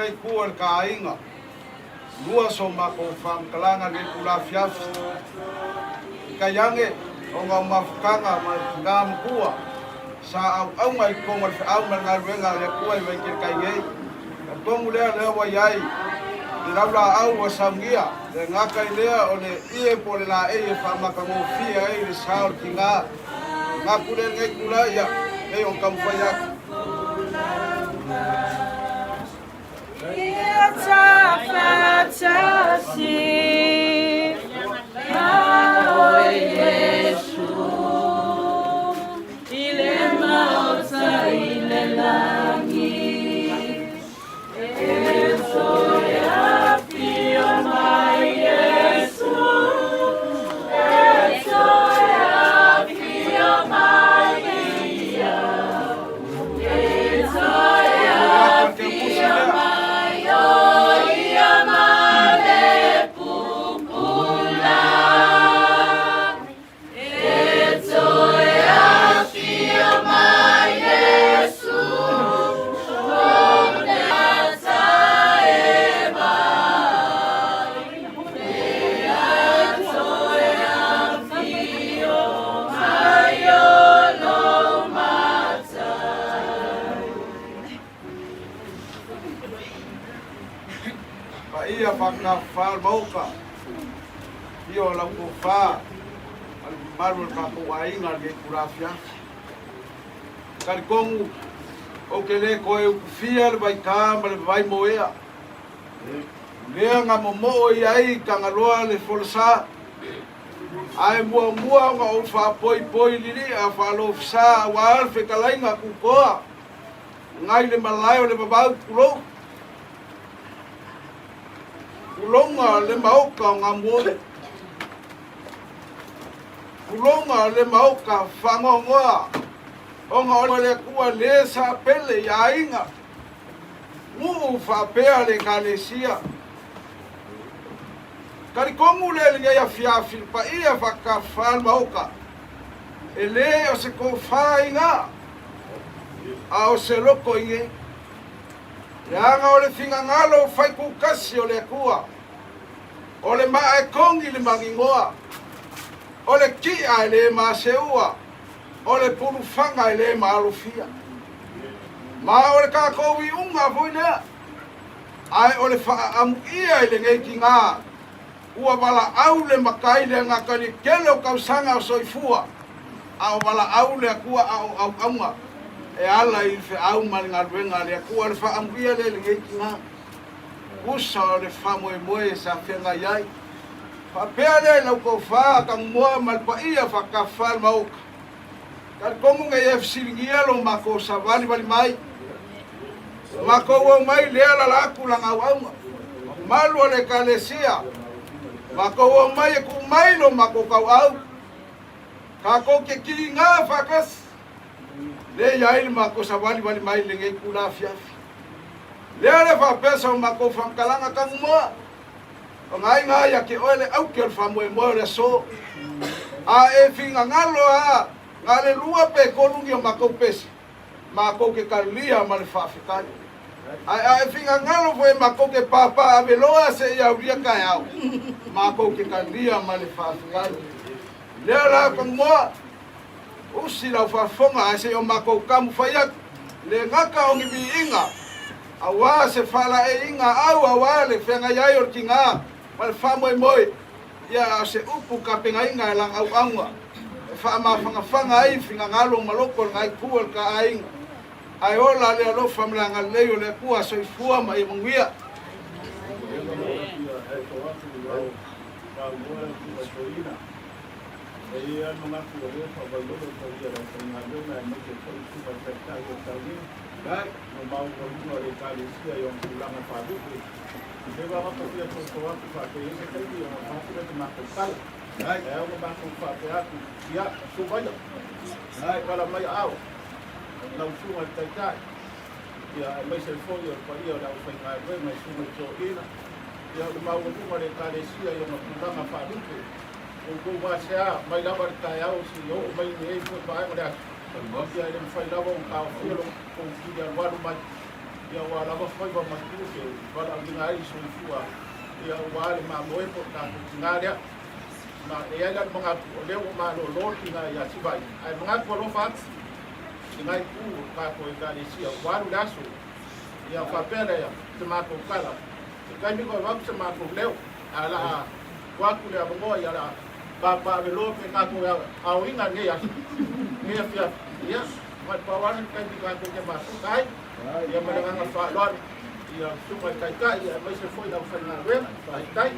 lea itu o le ka aiga. Lua so makou faamatalaga i lenei itula afiafi. Peitai ane, ona o mafutaga ma le tina matua sa auauna i totonu o le feau ma le galuega a le Atua i Vaitele-tai nei. Talitonu lea, lea ua i ai le laulaau ua saunia, le gata i lea o le ie po o le laei e faamatagofie ai le sa o le tina. Manatu lea i lenei itula, ia, pei ona taumafai atu. Paia faatafafa le Maota, afio o lau tofa ma le mamalu o le tatou aiga i lenei itula afiafi. E talitonu ou te le toe utufia le vaita ma le vaimoea. Lea na momoo i ai Tagaloa le folasa, ae muamua ona ou faapoipoi lili'a faalofisa aua le fetalaiga tutoa nai le malae o le vavau tulou. Tulouna le maota o Gamuone. Tulouna le maota faanoanoa ona o le Atua le sa pele i aiga nuu faapea le Ekalesia. Talitonu le lenei afiafi le paia faatafafa le maota e le o se tofa iga a o se loto ige. Leaga o le finagalo faitutasi o le Atua, o le maa e togi le magigoa, o le ti'a e le maseua, o le pulufaga e le maalofia. Ma o le tatou iuga foi lea, ae o le faaamuia i lenei tiga, ua valaau le matai le gata i le tele o tausaga o soifua, a o valaau le Atua a o auauna e ala i le feau ma le galuega a le Atua. O le faaamuia lea i lenei tiga, usa o le faamoemoe sa feagai ai. Faapea lea i lau tofa Tagumoa ma le paia faatafafa le Maota. Talitonu nei e fesiligia lo matou savalivali mai. Matou o mai lea lala atu lana auauna. Mamalu o le Ekalesia, matou o mai e tuu mai lo matou tauau. Tatou te kiga faatasi. Lea i ai le matou savalivali mai i lenei itula afiafi. Lea le faapea sa o matou faamatalaga Tagumoa. O ngaiga ia te oe le auke o le faamoemoe o le aso. A e finagalo a, na le lua pe tolu ni o matou pese, matou te talia ma le faafetai. Ae a e finagalo foi matou te pāpā aveloa seia aulia taeao, matou te talia ma le faafetai. Lea la Tagumoa, usi lau faafofoga ae se i o matou taumafai atu, le gata o ni viiga, aua se faalaeiga au aua le feagai ai o le tiga ma le faamoemoe, ia a o se upu tapenaina e lana auauna e faamafagafaga ai finagalo ma loto o lena itu o le ta aiga. Ae ola le alofa ma le agalelei o le Atua. Soifua ma ia manuia. E i ai lava le manatu o lea e faavailolo le paia o le aufaigaluega aemaise foi le Susuga i le Taitai o le Taulima ma maualuga o le Ekalesia i ona tulaga faalupe. E lava ta fia tauto atu faapea i ai se taimi ona avatu lea o se matou tala. E ao ona matou faapea atu, ia, Sumaia, pala mai aao lau Susuga i le Taitai, ia, aemaise foi o le paia o le aufaigaluega i Susuga i Toeaina, ia, o le maualuga o le Ekalesia i ona tulaga faalupe. Outou gasea mai lava le taeao seia oo mai lenei foi vaega o le aso, ia e le mafai lava ona taofia lo outou tuli alualu mai. Ia ua lava faiva ma tiute e valaauina ai le soifua, ia aua le mamoe po o le tatou tina lea. Ma e i ai la le manatu, o lea ua malolo le tina ia Sivai, ae manatu alofa atu i lena itu o le tatou Ekalesia, ua alu le aso, ia faapea lea se matou tala, se taimi toe avatu se matou leo, ae o le a tuu atu le avanoa ia le a papaaveloa pe tatou aoina lenei aso, lenei afiafi, ia, ma le pau lava lea o le taimi tatou te mafuta ai. Ia ma le agaga faaaloalo i lau Susuga i le Taitai aemaise foi le aufaigaluega. Faafetai.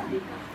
Atua.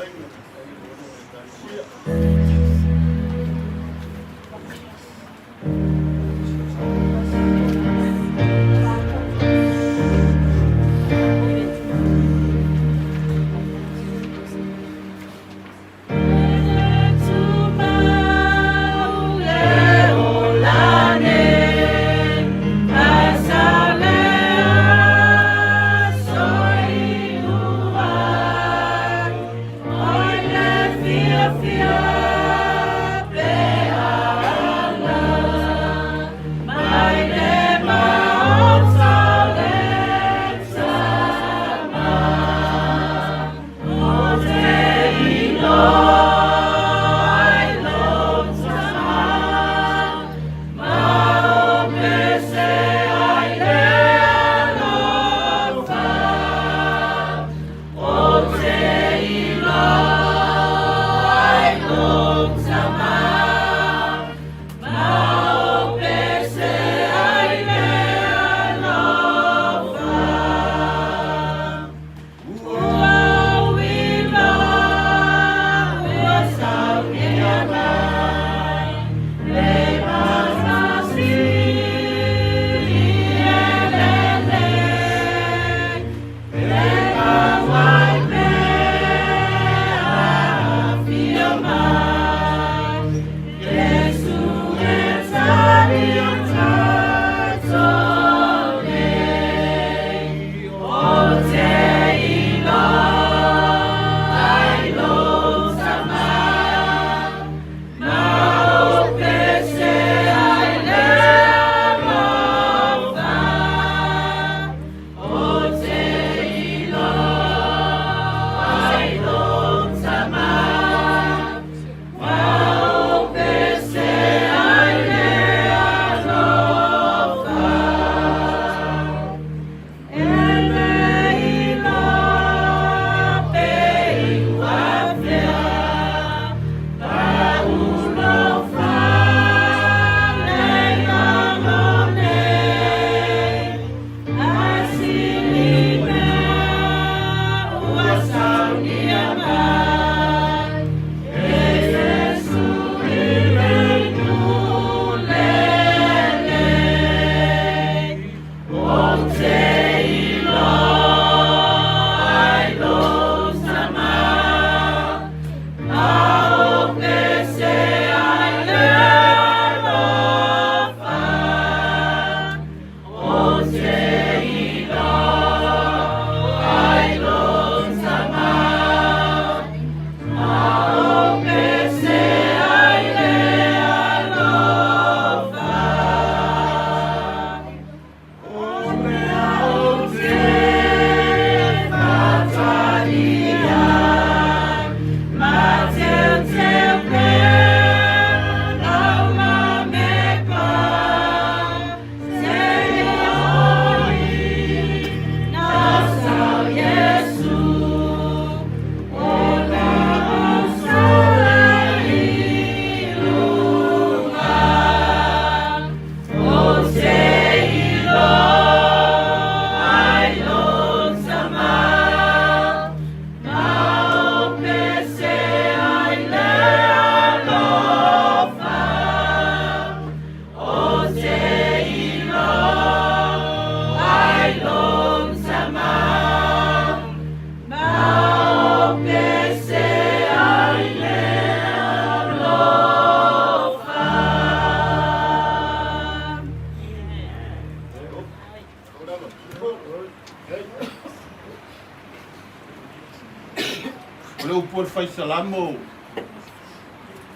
le upu a le Faisalamo,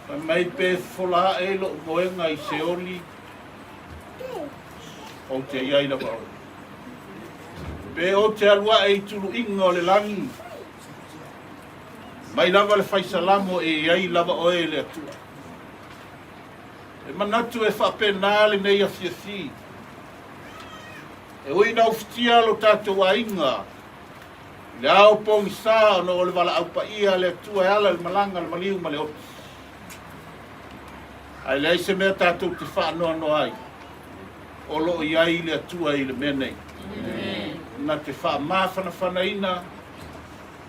Fai mai pe fola ae lou moega i Seoli, ou te i ai lava oe. Pe ou te alu ae i tuluiga o le lagi, mai lava le Faisalamo e i ai lava oe le Atua. E manatu e faapena lenei afiafi. E ui ina ufitia lo tatou aiga i le ao pogisa ona o le valaau paia a le Atua e ala i le malaga, le maliu ma le oti. Ae leai se mea tatou te faanoanoa ai, o lo o i ai le Atua i le mea nei. Na te faamafanafanaina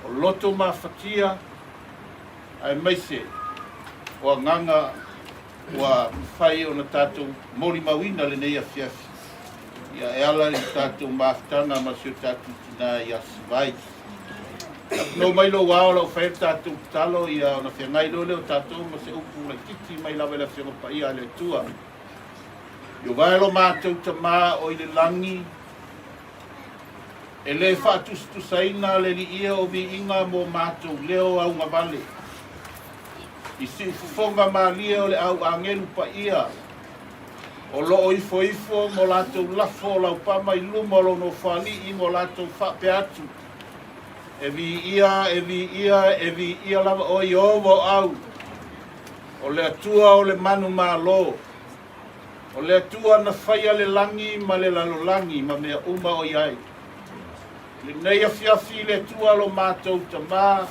o loto mafatia. Aemaise o agaga ua mafai ona tatou molimauina lenei afiafi, ia e ala i tatou mafutaga ma si o tatou tina ia Sivai. No mai lou ao lau fai le tatou tatalo ia ona feagai loa lea o tatou ma se upu laitiiti mai lava i le Afioga Paia a le Atua. Ieova e lo matou Tamā o i le lagi, e lē faatusatusaina le liia o viiga mo matou leo augavale. I siufofoga malie o le au agelu paia, o loo ifoifo mo latou lafo o laupama i luma o lou nofoalii mo latou faapea atu, E viia, e viia, e viia lava oe Ieova o au, o le Atua o le manumalo, o le Atua na faia le lagi ma le lalolagi ma mea uma o i ai. I lenei afiafi le Atua lo matou Tamā,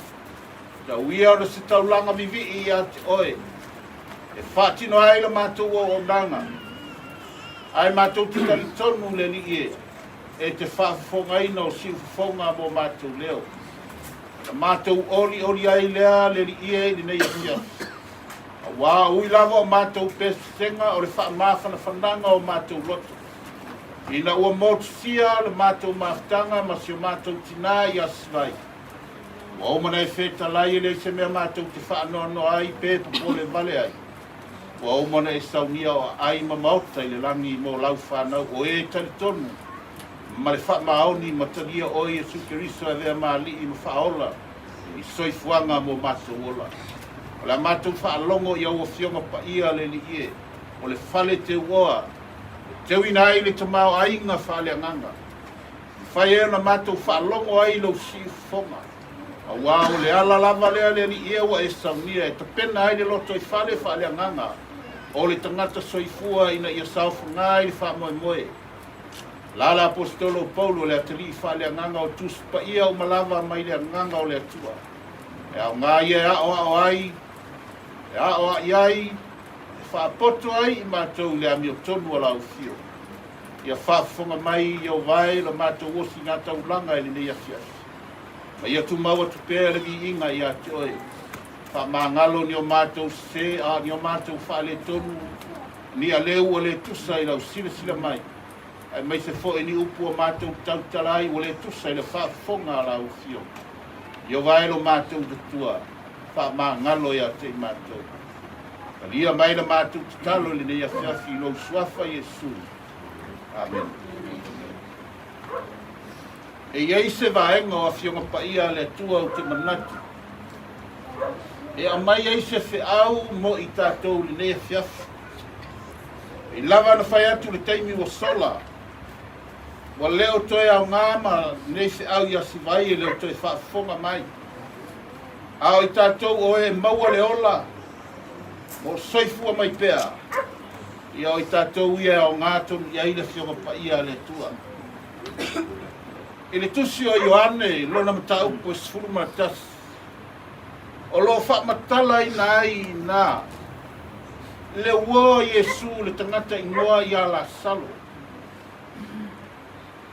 tau ia o se taulaga vivii ia te oe, e faatino ai la matou auaunaga, ae matou te talitonu le Alii e, e te faafofogaina o siufofoga mo matou leo. Na matou olioli ai lea le Alii e i lenei afiafi. Auā ui lava o matou pesega o le faamafanafanaga o matou loto, ina ua motusia le matou mafutaga ma si o matou tinā ia Sivai, ua uma ona e fetalai e leai se mea matou te faanoanoa ai pe popole vale ai. Ua uma ona e saunia o aai ma maota i le lagi mo lau fanau o e talitonu ma le faamaoni ma talia oe Iesu Keriso e avea ma Alii ma Faaola i soifuaga mo matou ola. O le a matou faalogo i au Afioga paia le Alii e, o le fale teuoa e teuina ai le tamaoaiga faaleagaga. Mafai ai ona matou faalogo ai i lou siufofoga, auā o le ala lava lea le Alii e ua e saunia e tapena ai le loto i fale faaleagaga o le tagata soifua ina ia saofagā i le faamoemoe. La le Aposetolo o Paulo o le atalii faaleagaga o Tusi Paia uma lava mai le agaga o le Atua. E aoga ia e aoao ai, e aoai ai, e faapoto ai i matou i le amiotonu a lau afio. Ia faafofoga mai Ieova e lo matou osigataulaga i lenei afiafi. Ma ia tumau atu pea le viiga ia te oe. Faamagalo ni o matou sese a ni o matou faaletonu, ni aleu ua le tusa i lau silasila mai, aemaise foi ni upu ua matou tautala ai ua le tusa i le faafofoga a lau Afioga. Ieova e lo matou Atua, faamagalo ia te i matou. Talia mai la matou tatalo i lenei afiafi i lou Suafa Iesu. Amene. E i ai se vaega o Afioga Paia a le Atua ou te manatu e aumai ai se feau mo i tatou i lenei afiafi. E lava na fai atu le taimi ua sola, ua le o toe aoga ma lenei feau ia Sivai e le o toe faafofoga mai. A o i tatou o e maua le ola mo soifua mai pea, ia o i tatou ia e aoga tonu i ai le Afioga Paia a le Atua. I le tusi o Ioane, lona mataupu e 11, o lo o faamatalaina ai i ina le uo o Iesu le tagata igoa ia Lasalo,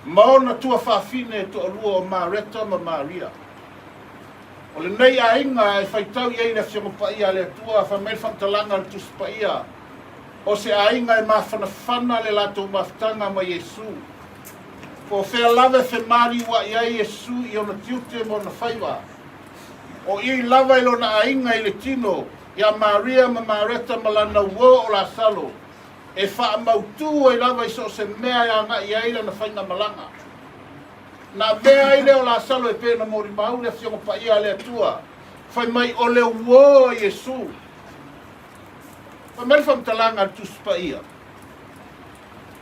ma ona tuafafine e toalua o Mareta ma Maria. O lenei aiga e faitau i ai le Afioga Paia a le Atua, fai mai le faamatalaga a le Tusi Paia, o se aiga e mafanafana le latou mafutaga ma Iesu. Po o fea lava e femaliua'i ai Iesu i ona tiute ma ona faiva, o i lava i lona aiga i le tino, ia Maria ma Mareta ma lana uo o Lasalo, e faamautū ai lava i so o se mea e agai ai lana faigamalaga. Na avea ai lea o Lasalo e pei ona molimau le Afioga Paia a le Atua, fai mai o le uo a Iesu. Fai mai le faamatalaga a le Tusi Paia,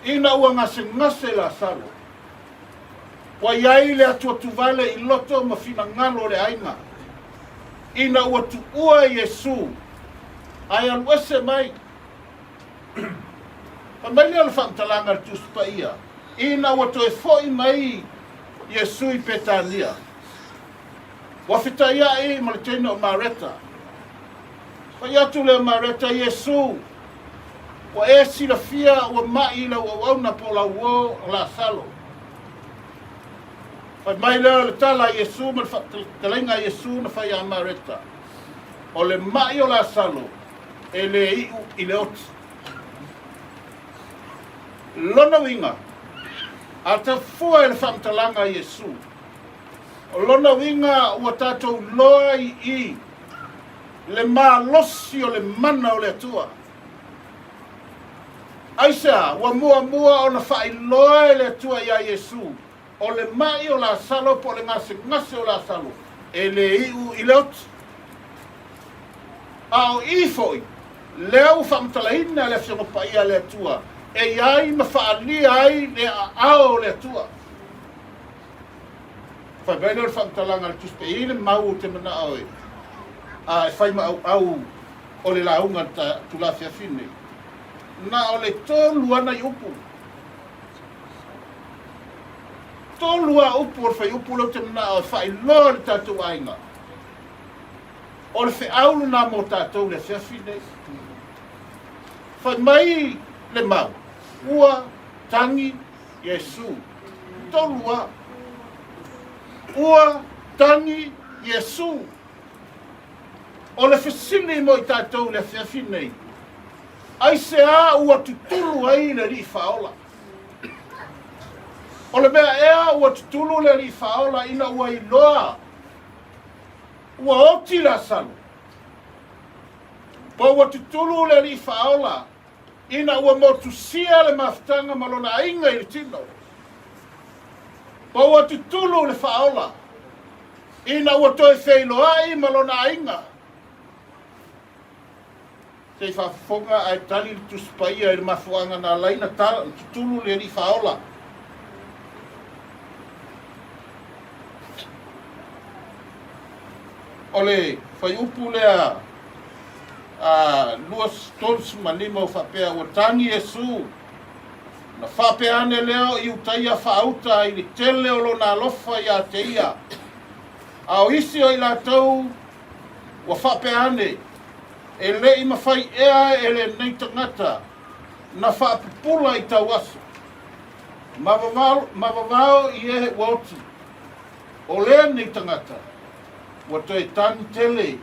Ina ua gasegase Lasalo, ua i ai le atuatuvale i loto ma finagalo o le aiga, ina ua tuua Iesu ae alu ese mai. Fai mai lea o le faamatalaga a le Tusi Paia, ina ua toe foi mai Iesu i Petania, ua fetaiai ma le teine o Mareta. Fai atu lea o Mareta, Iesu, ua e silafia ua mai i lau auauna po o lau uo o Lasalo. Fai mai lea o le tala a Iesu ma le faatalaiga a Iesu na fai ia Mareta. O le ma'i o Lasalo e lē iʻu i le oti. Lona uiga, a tafua e le faamatalaga a Iesu, o lona uiga ua tatou iloa i i le malosi o le mana o le Atua. Aisea ua muamua ona faailoa e le Atua iā Iesu o le ma'i o Lasalo po o le gasegase o Lasalo e lē iʻu i le oti? A o i foi lea ua faamatalaina e le Afioga Paia a le Atua e i ai ma faaalia ai le aao o le Atua. Fai mai lea o le faamatalaga a le Tusi Paia, e i ai le mau ou te manao e a e fai ma auau o le lauga i le tulaafiafi nei, na o le tolu lava nai upu. Tolu lava upu o le fuaiupu lea ou te manao e faailoa i le tatou aiga. O le feau lena mo tatou i le afiafi nei. Fai mai le mau, ua tagi Iesu. Tolu lava. Ua tagi Iesu. O le fesili mo i tatou i le afiafi nei, aisea ua tutulu ai le Alii Faaola? O le mea ea ua tutulu le Alii Faaola ina ua iloa ua oti Lasalo? Po ua tutulu le Alii Faaola ina ua motusia le mafutaga ma lona aiga i le tino? Po ua tutulu le Faaola ina ua toe feiloai ma lona aiga? Se i faafofoga ae tali le Tusi Paia i le mafuaaga na ala ai na tutulu le Alii Faaola. O le fuaiupu lea a 35 ua faapea, Ua tagi Iesu, ona faapea ane lea o Iutaia faauta i le tele o lona alofa ia te ia. A o isi o i latou ua faapea ane, E le i mafai ea e lenei tagata na faapupula i tauaso, ma vavao i e ua oti, o lenei tagata ua toe tagi tele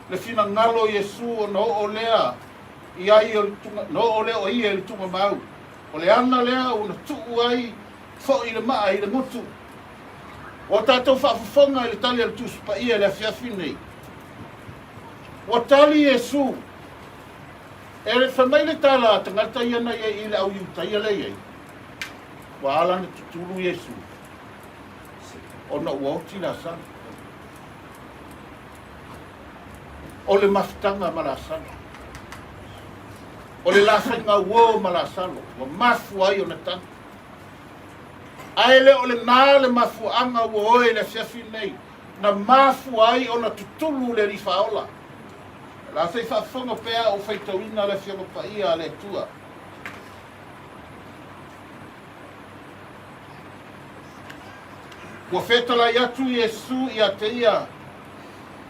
le finagalo o Iesu ona oo lea i ai o le tuga, na oo lea o ia i le tugamau. O le ana lea ua na tuu ai foi le maa i le gutu. Ua tatou faafofoga i le tali a le Tusi Paia i le afiafi nei. Ua tali Iesu, E fai mai le tala a tagata ia na i ai i le au Iutaia lea i ai, ua ala ona tutulu Iesu, ona ua oti Lasalo. O le mafutaga ma Lasalo. O le lafaiga uo ma Lasalo, ua mafua ai ona tagi. Ae le o lena le mafuaaga ua oe i le afiafi nei, na mafua ai ona tutulu le Alii Faaola. O le a se i faafofoga pea a ou faitauina le Afioga Paia a le Atua. Ua fetalai atu Iesu ia te ia,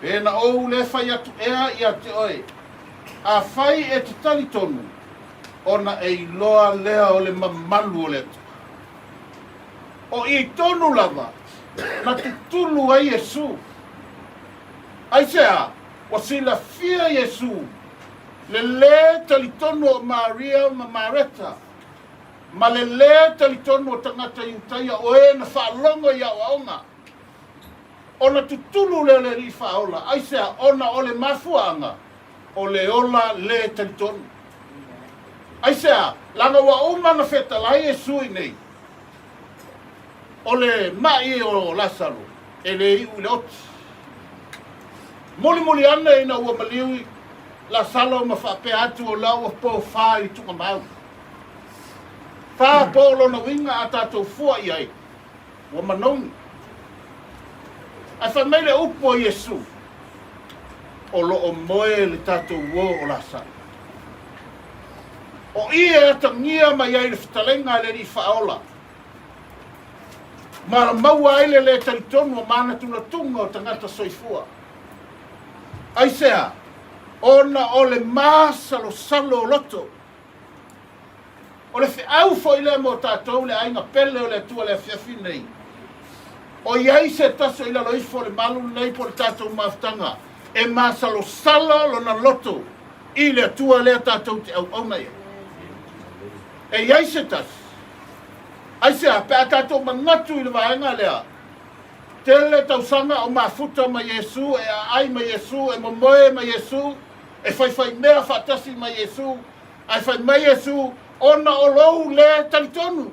Pe na ou le fai atu ea ia te oe, afai e te talitonu, ona e iloa lea o le mamalu o le Atua. O i tonu lava na tutulu ai Iesu. Aisea ua silafia Iesu le lē talitonu o Maria ma Mareta, ma le lē talitonu o tagata Iutaia o e na faalogo i aoaoga, ona tutulu lea o le Alii Faaola. Aisea? Ona o le mafuaaga o le ola lē talitonu. Aisea? Leaga ua uma ona fetalai Iesu i nei, o le ma'i o Lasalo e lē iʻu i le oti. Mulimuli ane ina ua maliu Lasalo ma faapea atu o la ua pofā i le tuugamau. Fā po lona uiga a tatou fua i ai, ua manogi. Ae fai mai le upu a Iesu, O lo o moe le tatou uo o Lasalo. O i e atagia mai ai le fetalaiga a le Alii Faaola, ma maua ai le lē talitonu o manatunatuga o tagata soifua. Aisea? Ona o le masalosalo o loto. O le feau foi lea mo tatou le aiga pele o le Atua le afiafi nei. O i ai se tasi o i lalo ifo o le malu lenei po o le tatou mafutaga. E masalosalo lona loto i le Atua lea tatou te auauna i ai. E i ai se tasi. Aisea? Pe a tatou manatu i le vaega lea, tele tausaga o mafuta ma Iesu, e aai ma Iesu, e momoe ma Iesu, e faifaimea faatasi ma Iesu, ae fai mai Iesu, Ona o lou lē talitonu.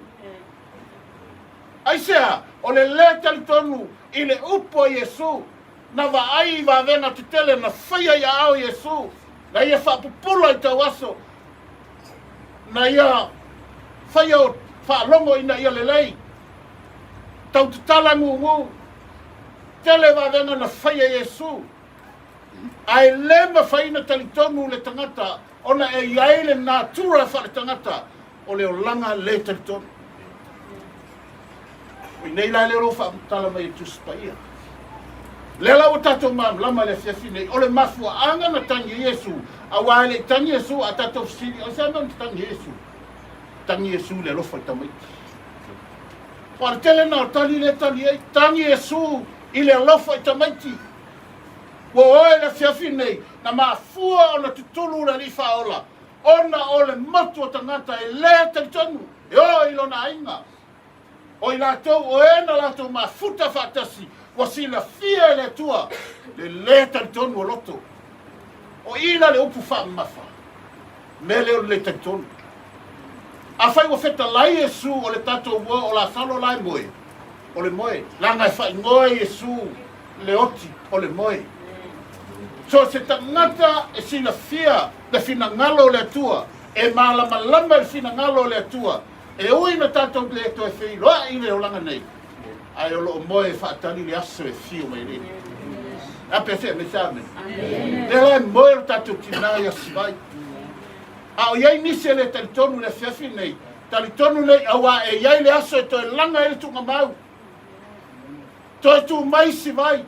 Aisea? O le lē talitonu i le upu a Iesu, na vaai i vavega tetele na faia i aao Iesu, na ia faapupula i tauaso, na ia faia o faalogo ina ia lelei, tau tatala gugu, tele vavega na faia Iesu, ae le mafai na talitonu le tagata ona e i ai le natura faaletagata o le olaga le talitonu. O i nei la lea o lo o faamatala mai e Tusi Paia. Lea la ua tatou malamalama i le afiafi nei, o le mafuaaga na tagi ai Iesu, aua e le i tagi Iesu a tatou fesili, o se a mea na tagi ai Iesu? Tagi Iesu i le alofa i tamaiti. Aua o le tele na o tali lea e tali ai, tagi Iesu i le alofa i tamaiti. Ua oe i le afiafi nei, na mafua ona tutulu le Alii Faaola, ona o le motu o tagata e lē talitonu e oo i lona aiga. O i latou o e na latou mafuta faatasi ua silafia e le Atua le lē talitonu o loto. O i la le upu faamamafa, mea lea o le lē talitonu. Afai ua fetalai Iesu o le tatou uo o Lasalo la e moe, o le moe, leaga e faaigoa Iesu le oti o le moe. So o se tagata e silafia le finagalo o le Atua, e malamalama i le finagalo o le Atua, e ui na tatou le toe feiloai i le olaga nei, ae o lo o moe e faatali le aso e afio mai ai. A pe se me se amen. Lea la e moe lo tatou tinā ia Sivai. A o i ai nisi e le talitonu i le afiafi nei, talitonu nei auā e i ai le aso e toe laga ai le tuugamau. Toe tu mai Sivai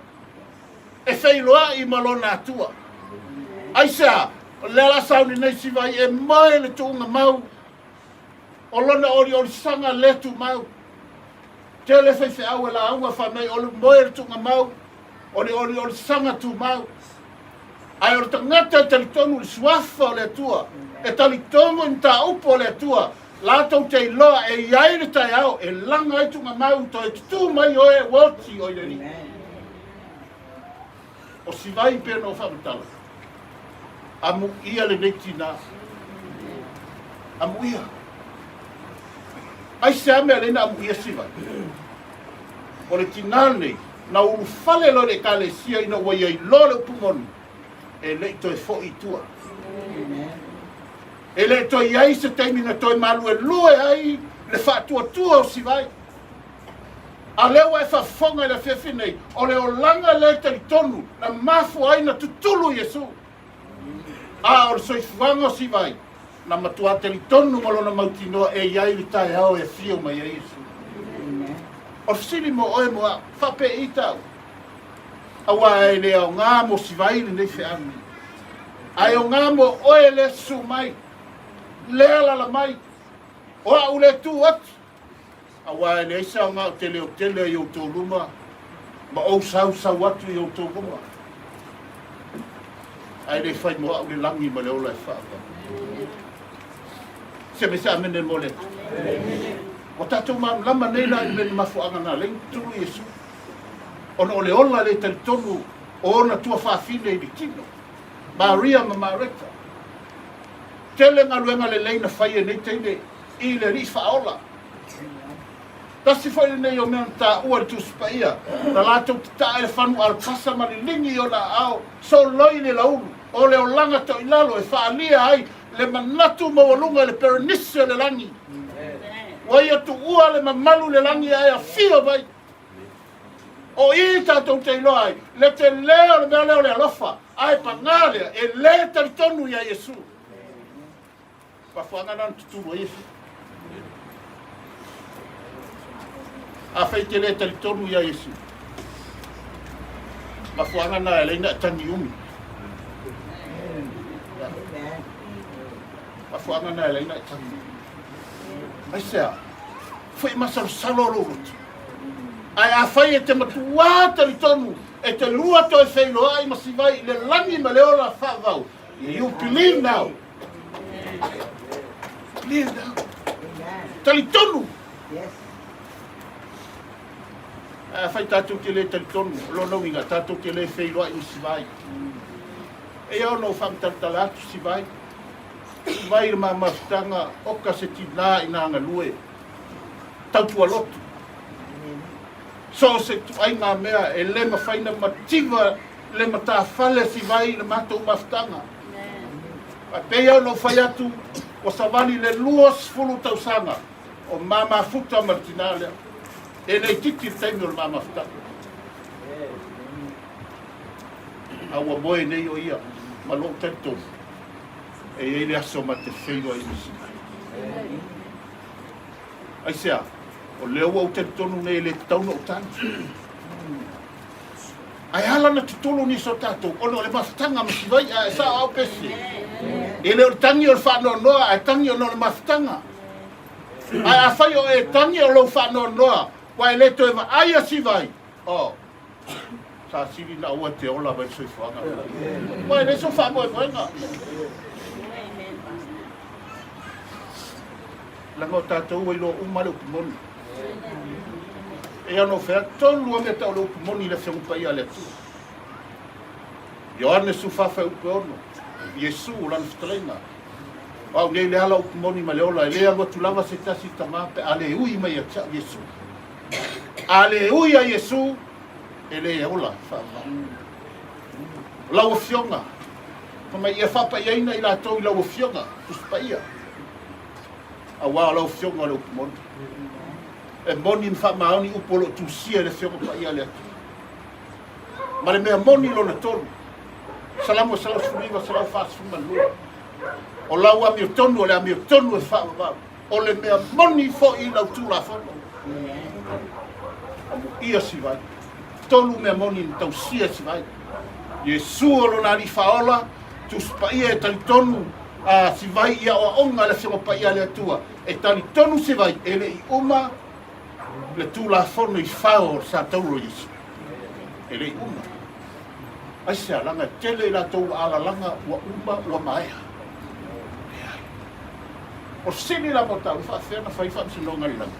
e feiloai ma lona Atua. Aisea? O lea la sauni nei Sivai e moe le tuugamau o lona oliolisaga le tumau. Tele faifeau e lauga fai mai o le moe le tuugamau o le oliolisaga tumau. Ae o le tagata e talitonu i le suafa o le Atua, e talitonu i mataupu o le Atua, latou te iloa e i ai le taeao e laga ai tuugamau toe tutū mai oe ua oti oe i le Alii. O Sivai pei ona ou faamatala, amuia lenei tinā. Amuia. Aisea mea lea na amuia Sivai? O le tinā lenei, na ulufale loa i le Ekalesia ina ua ia iloa le upu moni, e le i toe foi i tua. E le toe i ai se taimi na toe maluelue ai le faatuatua o Sivai. A lea ua e faafofoga i le afiafi nei, o le olaga lea e talitonu na mafua ai na tutulu Iesu. A o le soifuaga o Sivai, na matuā talitonu ma lona mautinoa e i ai le taeao e afio mai ai Iesu. O le fesili mo oe mo au, faapei tau? Aua e le aoga mo Sivai lenei feau nei. Ae aoga mo oe lea susu mai, lea alaala mai, o au lea tu atu, Aua e leai se aoga ou te leotele ai i outou luma ma ou sausau atu i outou luma, ae le fai mo au le lagi ma le ola e faavavau. Se me se amene mo le Ua tatou malamalama nei la i le mea na mafuaaga na alai tutulu Iesu, ona o le ola le talitonu o ona tuafafine i le tino, Maria ma Mareta. Tele galuega lelei na fai e nei teine i le Alii Faaola. Tasi foi lenei o mea na taua i le Tusi Paia, na latou tataa i le fanu alapasa ma liligi i ona aao, soloi le laulu o le olaga toilalo e faaalia ai le manatu maualuga i le perenisi o le lagi. Ua ia tuua le mamalu i le lagi ae afio mai. O i tatou te iloa ai le tele o le mea lea o le alofa, ae pagā lea e le talitonu iā Iesu. Mafuaaga na na tutulu ai Iesu. Afai e te le talitonu iā Iesu, mafuaaga na e alai na e tagi umi. Mafuaaga na e alai na e tagi umi. Aisea? Foi masalosalo lou loto. Ae afai e te matuā talitonu. E te lua toe feiloai ma Sivai i le lagi ma le ola faavavau. You believe now. Believe now. Talitonu. Yes. Ae afai tatou te le talitonu, o lona uiga tatou te le feiloai ma Sivai. Eia ona ou faamatalatala atu Sivai. Sivai i le mamafutaga oka se tinā ina galue. Tautua lotu. So o se ituaiga mea e le mafai na mativa le matafale Sivai i le matou mafutaga. Ae pei ona ou fai atu, ua savali le 20 tausaga o ma mafuta ma le tinā lea. E le itiiti le taimi o le ma mafutaga. A ua moe nei o ia ma lou talitonu, e i ai le aso ma te feiloai ma Sivai. Aisea? O lea ua ou talitonu nei e le tatau ona ou tagi. Ae ala na tutulu nisi o tatou, ona o le mafutaga ma Sivai, ae sao au pese. E le o le tagi o le faanoanoa, ae tagi ona o le mafutaga. Ae afai o e tagi o lou faanoanoa, ua e le toe vaai a Sivai, oh, sa sili na aua te ola mai le soifuaga. Ua e le so faamoemoega. Leaga o tatou ua iloa uma le upu moni. E ano fea, tolu lava mea tau o le upu moni i le Afioga Paia a le Atua. Ioane 14 upu e 6, Iesu o lana fetalaiga. O au nei le ala upu moni ma le ola, e le alu atu lava se tasi i Tama pe a le ui mai ia te au Iesu. A le ui a Iesu, e le ola faavavau. O lau Afioga, fai mai ia faapaiaina i latou i lau Afioga, Tusi Paia. Aua o lau Afioga o le upu moni. E moni ma faamaoni upu o lo o tusia e le Afioga Paia a le Atua. Ma le mea moni lona tolu, Salamo 119, 142. O lau amiotonu o le amiotonu e faavavau. O le mea moni foi i lau Tulafono. Amuia Sivai. Tolu mea moni na tausia e Sivai. Iesu o lona Alii Faaola, Tusi Paia e talitonu a Sivai i aoaoga a le Afioga Paia a le Atua. E talitonu Sivai e le i uma le Tulafono i fao o le sa tauro o Iesu. E le i uma. Aisea? Leaga e tele i latou ua alalaga ua uma ua maea. Leai. O le fesili la mo tau, e faafefea ona fai faamasinoga i le lagi?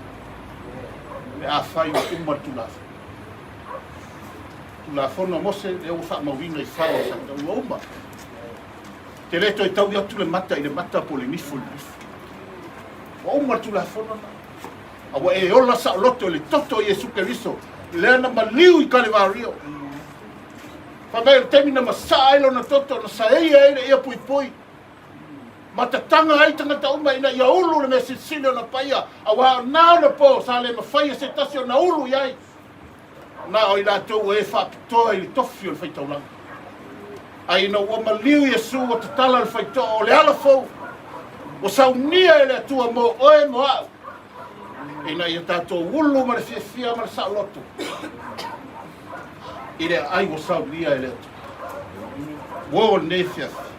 Pe afai ua uma le Tulafono. Tulafono a Mose, lea ua faamauina i fao o sa tau, ua uma. Te le toe taui atu le mata i le mata po o le nifo i le nifo. Ua uma le Tulafono na. A ua e ola saoloto i le toto o Iesu Keriso, lea na maliu i Kalevario. Fai mai o le taimi na masaa ai lona toto, na saeia ai le ia puipui. Matataga ai tagata uma ina ia ulu le mea silisili ona paia, aua o na ona po sa le mafai e se tasi ona ulu i ai. Na o i latou ua e faapitoa i le tofi o le faitaulaga. Ae ina ua maliu Iesu ua tatala le faitoa o le ala fou, ua saunia e le Atua mo oe mo a'u, ina ia tatou ulu ma le fiafia ma le saoloto i le aai ua saunia e le Atua. Ua o lenei afiafi,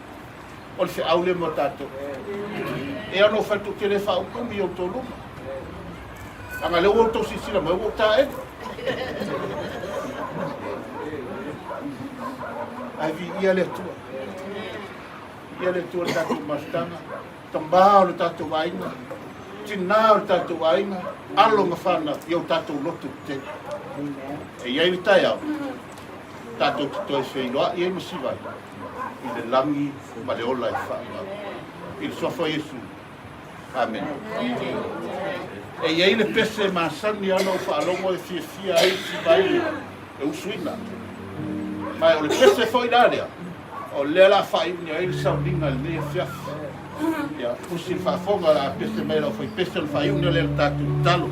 o le feau lea mo tatou. E ono fai tou te le faaumiumi i outou luma. Leaga lea ua outou silasila mai ua ou taele. Ae viia le Atua. Viia le Atua le tatou mafutaga, tamā o le tatou aiga, tinā o le tatou aiga, alo ma fanau i o tatou loto tetele. E i ai le taeao, tatou te toe feiloai ai ma Sivai i le lagi ma le ola e faavavau. I le suafa o Iesu. Amene. E i ai le pese masani ana ou faalogo e fiafia ai Sivai e usuina. Ma o le pese foi la lea, o lea la faaiuina ai le sauniga i lenei afiafi. Ia, usi le faafofoga la pese mai lau faipese o le faaiuina lea le tatou tatalo.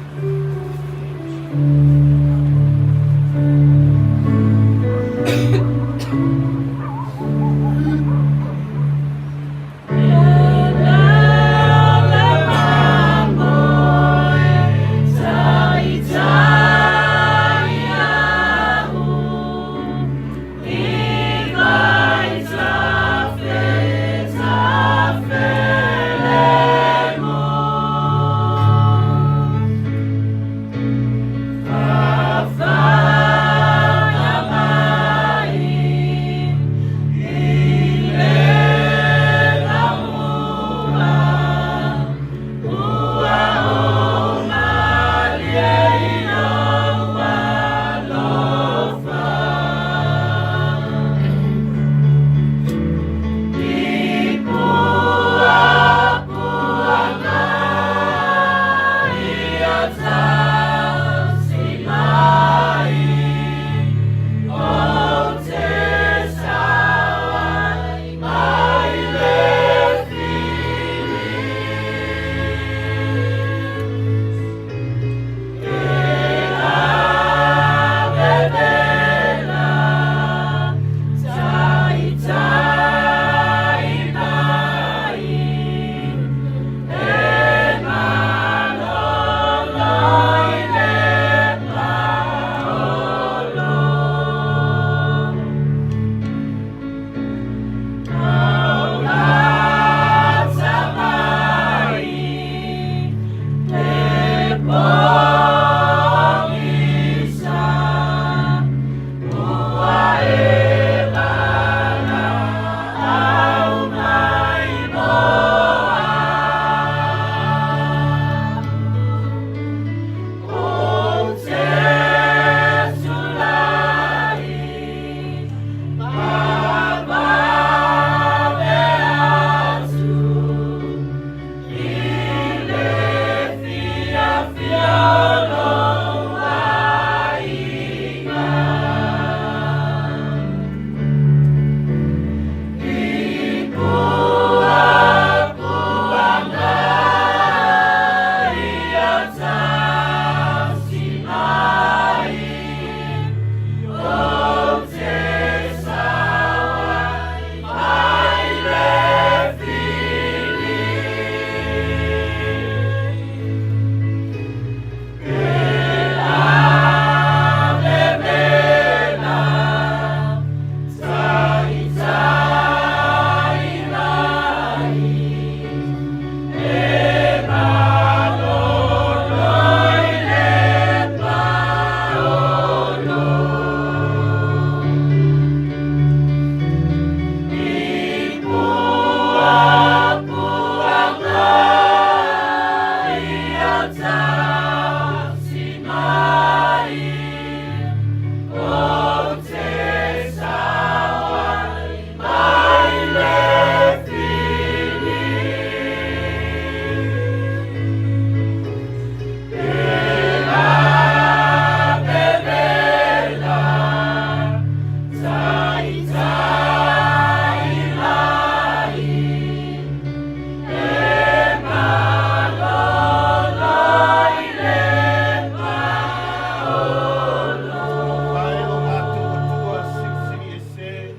Ae lo matou Atua Silisili Ese,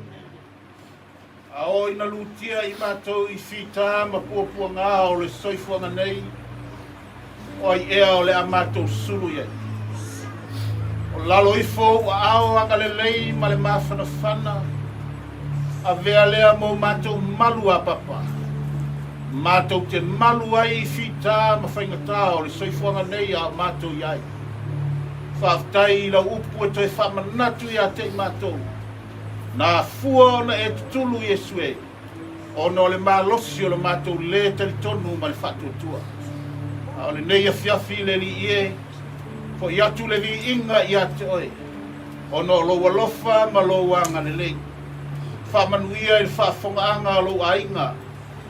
a o ina lutia i matou i fita ma puapuaga o le soifuaga nei, o ai ea o le a matou sulu i ai? O lalo ifo ou aao agalelei ma le mafanafana, avea lea mo matou malu a papa, matou te malu ai i fita ma faigata o le soifuaga nei a o matou i ai. Faafetai i lau upu e toe faamanatu ia te i matou, na afua ona e tutulu Iesu e, ona o le malosi o le matou lē talitonu ma le faatuatua. A o lenei afiafi le Alii e, foʻi atu le viiga ia te oe, ona o lou alofa ma lou agalelei. Faamanuia i le faafofogaaga a lou aiga,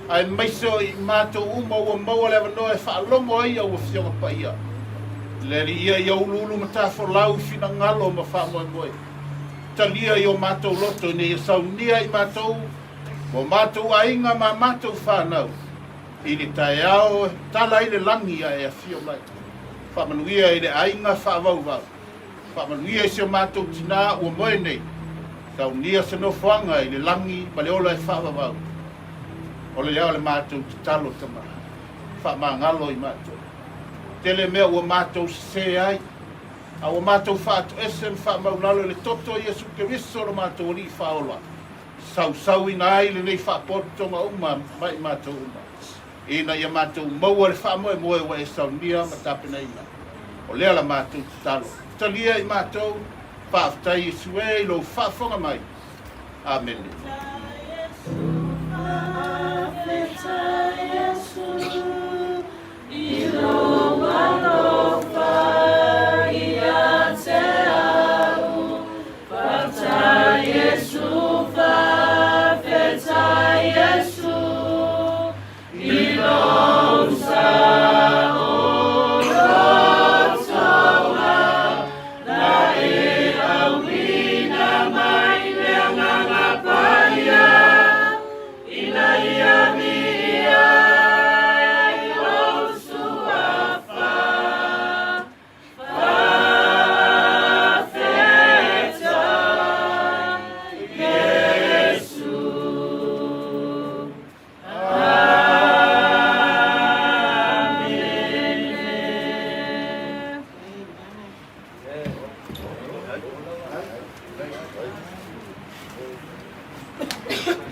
aemaise o i matou uma ua maua le avanoa e faalogo ai au Afioga Paia. Le Alii ia ia uluulu matafolau i finagalo ma faamoemoe. Talia i o matou loto ina ia saunia i matou ma o matou aiga ma a matou fanau i le taeao e tala ai le lagi a e afio mai. Faamanuia i le aiga faavauvau. Faamanuia i si o matou tinā ua moe nei, saunia se nofoaga i le lagi ma le ola e faavavau. O le lea o le matou tatalo tama, faamagalo i matou. Tele mea ua matou sesē ai, a ua matou faatoese ma faamaulalo i le toto o Iesu Keriso lo matou Alii Faaola, sausauina ai lenei faapotopotoga uma mai matou uma, ina ia matou maua le faamoemoe ua e saunia ma tapenaina. O lea la matou tatalo. Talia i matou, faafetai Iesu e i lou faafofoga mai. Amene.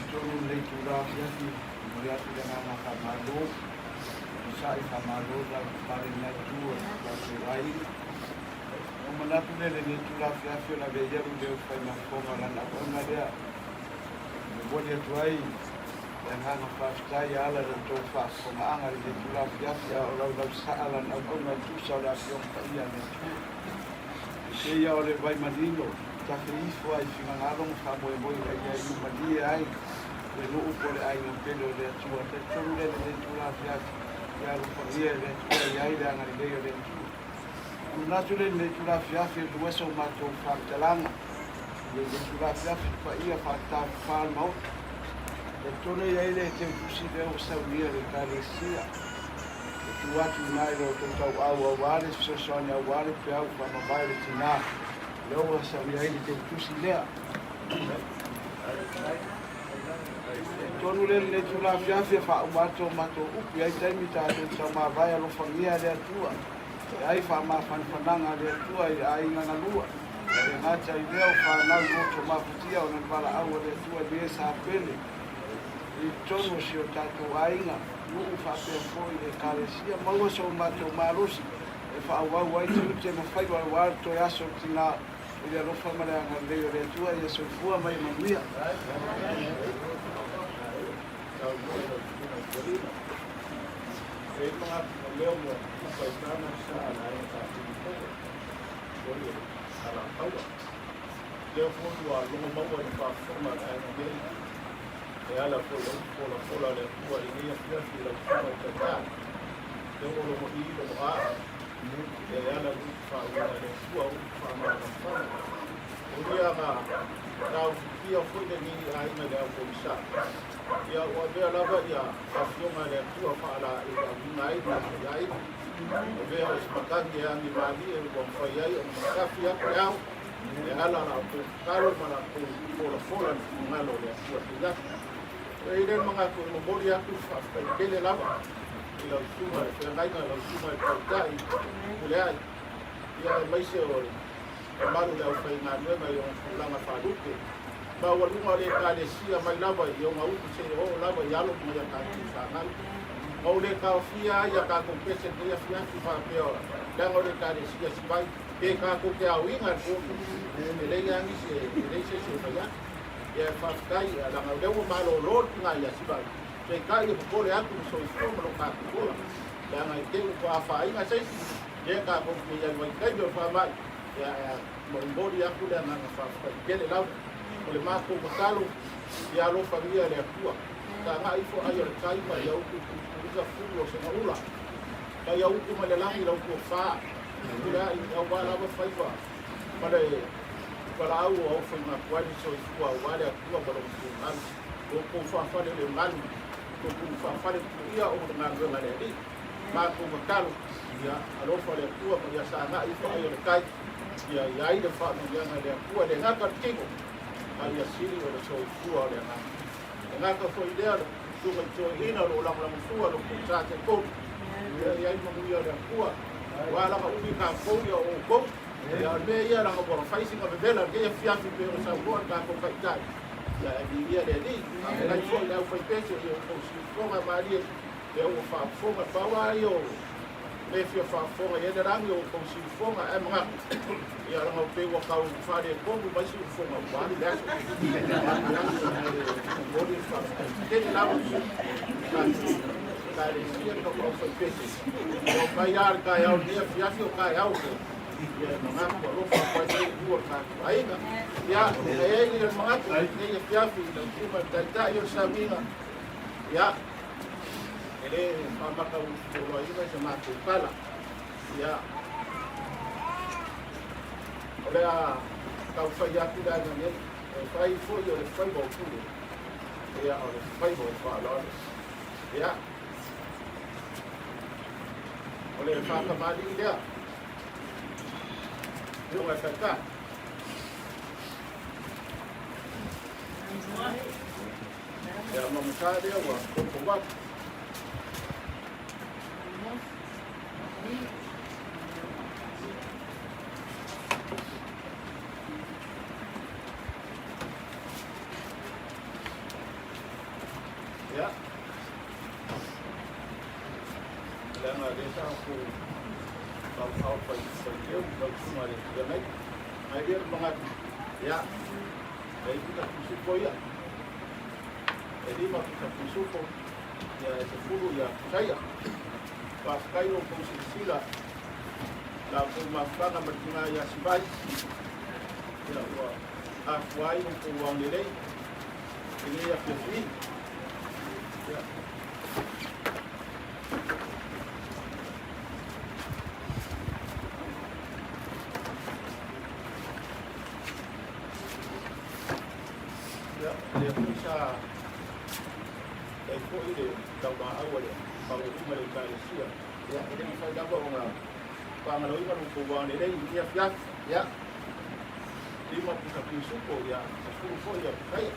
Tolu lenei itula afiafi, momoli atu le agaga faamalo, onosai faamalo le lavapapale i lena itu o le tatou aiga. Ua manatu lea i lenei itula afiafi o le ave ia lou leo e fai ma fofoga o lana auauna lea. E momoli atu ai le agaga faafetai e ala i la outou faafofogaaga i lenei itula afiafi a o laulausa'a lana auauna e tusa o le Afioga Paia a le Atua. E pei o le vai manino, tafe ifo ai i finagalo ma faamoemoe ina ia iu malie ai le nuu po o le aiga pele o le Atua. Talitonu lea i lenei itula afiafi, ia alofagia e le Atua e i ai le agalelei o le Atua. E manatu lea i lenei itula afiafi e lua so matou faamatalaga. I lenei itula afiafi, paia faatafafa le Maota. E tonu i ai le teutusi lea ua saunia e le Ekalesia e tuu atu i ina i lo outou tauau aua le fesoasoani aua le peau faamavae o le tina lea ua saunia ai le teutusi lea. E tonu lea lenei itula afiafi e faauma atu o matou upu i ai taimi tatou taumavae alofagia e le Atua e ai faamafanafanaga a le Atua i aiga galua e le gata i lea o fanau i loto mafatia ona le valaau a le Atua i le sa pele i totonu o si o tatou aiga, nuu faapea foi le Ekalesia. Maua so matou malosi e faaauau ai tiute ma faiva aua le toe aso o le tina i le alofa ma le agalelei o le Atua. Ia soifua ma ia manuia. Lea foi ua logo maua i le faafofoga a le aiga nei, e ala foi i le upu folafola a le Atua i lenei afiafi i lau Susuga i le Taitai. Lea ua logo i, logo a, e ala i le upu faauiga a le Atua, upu faamalamalamaga. O ia na taofiofia foi lenei aiga i le aupolisa. Ia ua avea lava ia afioga a le Atua faalaei faauiga ai le aiga. Avea o se matagi e agi malie ua mafai ai ona matafi atu le ao e ala la outou tatalo ma la outou folafola i le finagalo o le Atua Tuilafi. E i ai le manatu e momoli atu le faafetai tele lava i lau susuga i le feagaiga, lau susuga i le Taitai Puleai, ia aemaise o le mamalu o le aufaigaluega i ona tulaga faalupe, maualuga o le Ekalesia mai lava i ona ulu seia oo lava i alo ma ia tatou fanau. Ma ua le taofia ai a tatou pese i lenei afiafi faapea leaga o le Ekalesia Sivai, pe tatou te aoina i le po nei, e leai lava nisi, e leai se isi e fai atu. Ia e faafetai, leaga o lea ua malolo le tina ia Sivai, peitai e popole atu le soifua ma lo tatou ola, leaga i te i ua afaina se isi, lea tatou te i ai vaitaimi o le faamai, ia e momoli atu le agaga faafetai tele lava. O le matou tatalo, ia alofagia e le Atua, tagai ifo ai o le tai ma ia utu puipuiga fulu o segaula, ma ia utu mai le lagi lau tofa, pule ai aua lava faiva ma le valaau o aufaigakuai le soifua aua le Atua ma lona finagalo. O tou faafale le galu, tou faafale tuia o le galuega a le Alii. Matou tatalo, ia alofa le Atua ma ia sagai ifo ai o le tai, ia i ai le faamanuiaga a le Atua, e le gata i le tino, a ia sili o le soifua o le agaga. E gata foi lea le susuga i toeaiina o lo o lagolagosua lo outou sa taitonu, ia i ai manuia o le Atua, aua lana umi tatou ia o outou. Ia o le mea ia leaga ua fai sina vevela i lenei afiafi pei ona saunoa le tatou Taitai, ia e viia le Alii. Faafetai foi i le aufaipese i outou siufofoga malie lea ua faafofoga. Pau lava ia o mea e fia faafofoga i ai le lagi o outou siufofoga, ae manatu, ia leaga pei ua tau faaletonu mai siufofoga ua alu le aso. Ua alu le aso ae momoli le faafetai tele lava i le tatou Ekalesia ma le aufaipese. Ua omai lava le taeao i lenei afiafi o taeao foi. Ia e manatu alofa atu ai nei lua o le tatou aiga. Ia, e i ai le manatu i lenei afiafi i lau Susuga i le Taitai o le Sauniga, ia, e le faamatauina se matou tala. Ia, o le a tau fai atu le aga nei, e fai foi o le faiva o pule, ia, o le faiva o faaaloalo. Ia, o le faatamalii lea, Afioga i Taitai. Ia, ma matā lea ua outou atu. Ia, leaga lea sa outou taufao fai faiteu lau susuga i le feagai. Ae le o le manatu, ia, e i pita pisupo ia. E 5 pita pisupo, ia e 10 ia saia. Faafetai lo outou silasila, la outou mafutaga ma le tina ia Sivai. Ia ua afua ai outou aulelei i lenei afiafi. Ia. Ia, lea foi sa Faafetai foi le taulaau a le maualuga o le Ekalesia. Ia, e le mafai lava ona faagaloina lo outou agalelei i lenei afiafi. Ia, 5 pusa pisupo, ia, 10 foi ia pusaia.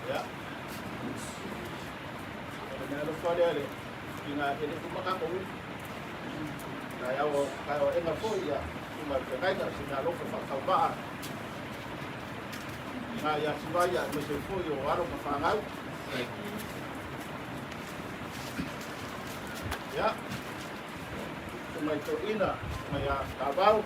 Ia. O le mea alofa lea le ina e le uma tatou upu. Taeao taeao aena foi ia susuga i le feagaiga se mea alofa faatauvaa ina ia Sivaia aemaise foi o alo ma fanau. Ia. Susuga i toeaina, susuga ia Tavau.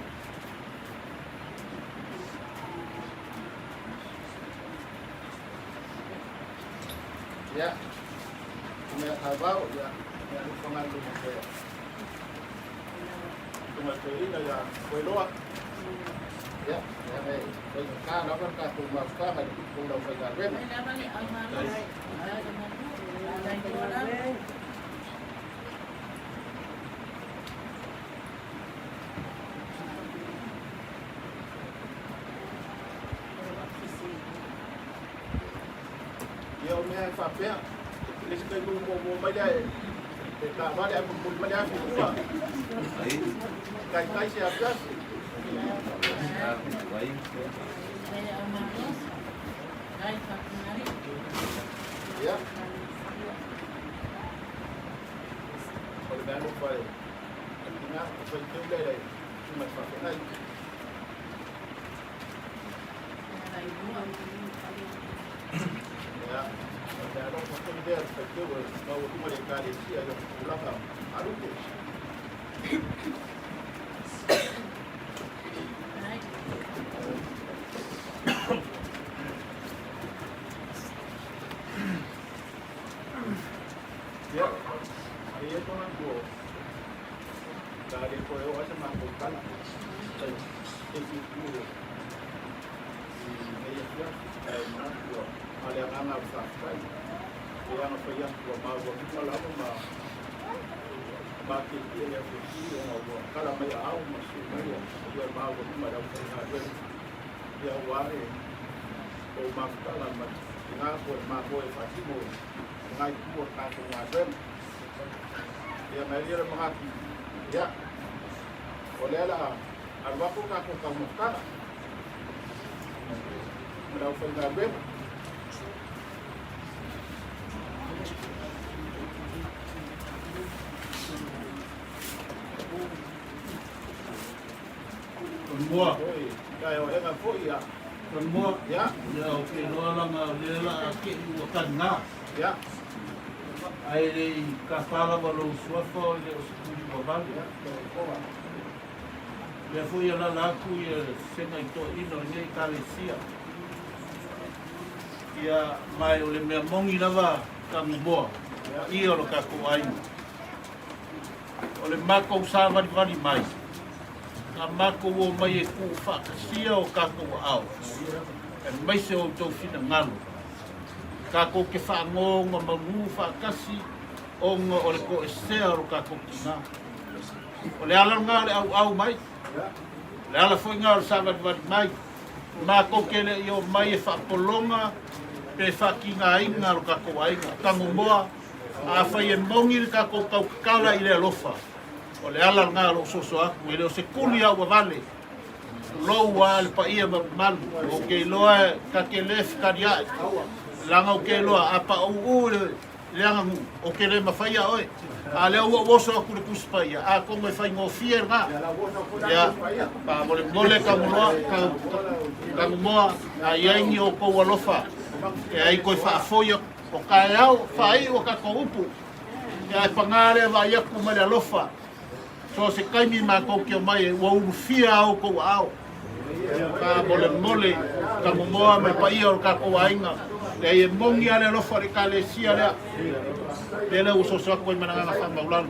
Ia, susuga ia Tavau, ia, ia alofa ngai luma pea. Susuga i toeaina ia Koeloa. Ia, ia me faigata lava le tatou mafutaga i le tupu o lau faigaluega. Ia o mea e faapea, le isi taimi ua muamua mai lea e taavale ae mulimuli mai le afi i tua. Taitai se afiafi. Ia. O le mea alofa e tina, e faiteu lea i le susuga i le faafeagai. Ia, o le mea alofa foi lea le faiteu e maualuga le Ekalesia i ona tulaga alupe. Ia, e i ai manatu o le a le toe oo ai se matou tala se isi itu i lenei afiafi, ae manatu ua na o le agaga o le faafetai. E aga fai atu ua maualuga lava ma matietie le afiafi ona ua tala mai aao ma susu mai le paia maualuga i le aufaigaluega. Ia aua le tou mafutaga ma tina po o le mamoe e faatino lena itu o le tatou galuega. Ia na i ai le manatu, ia, o lea o le a alu atu le tatou taumafataga ma le aufaigaluega. Tonua. Oi, kai o ega foi ia. Tonua. Ia. Ia o ke loa langa o lea la a ke ua kanga. Ia. Ae le i ka lava lou suafa o le o se tuli mavalu. Ia, toa. Lea foi e alaala atu ia sega i toeaiina o lenei Ekalesia. Ia, ma o le mea moni lava Tagumoa, paia o lo tatou aiga. O le matou savalivali mai, na matou omai e tuufaatasia o tatou aao, aemaise o outou finagalo, tatou te faanonomanu faatasi ona o le toesea o lo tatou tina. O le ala lena o le auau mai, o le ala foi lena o le savalivali mai. Matou te le i omai e faapologa pe faatigaina lo tatou aiga. Tagumoa, afai e moni le tatou tautatala i le alofa, o le ala lena o lou soso atu, e le o se tuli a ua vale, lou a le paia ma mamalu, ou te iloa ta te le fetaliai, leaga ou te iloa a pauu le aganuu, ou te le mafaia oe. A lea ua ou oso atu i le Tusi Paia, atonu e faigofie lena. Ia, faamolemole Taguloa, Tagumoa, a i ai ni outou alofa, e ai toe faafoi atu. O taeao, faaiu o tatou upu, ia ae paga lea vaai atu ma le alofa. So o se taimi matou te omai ai, ua ulufia a outou aao. Faamolemole Tagumoa ma le paia o le tatou aiga. Leai, e moni lava le alofa o le Ekalesia lea. Lea lea ua soso atu ai ma le agaga faamaulalo.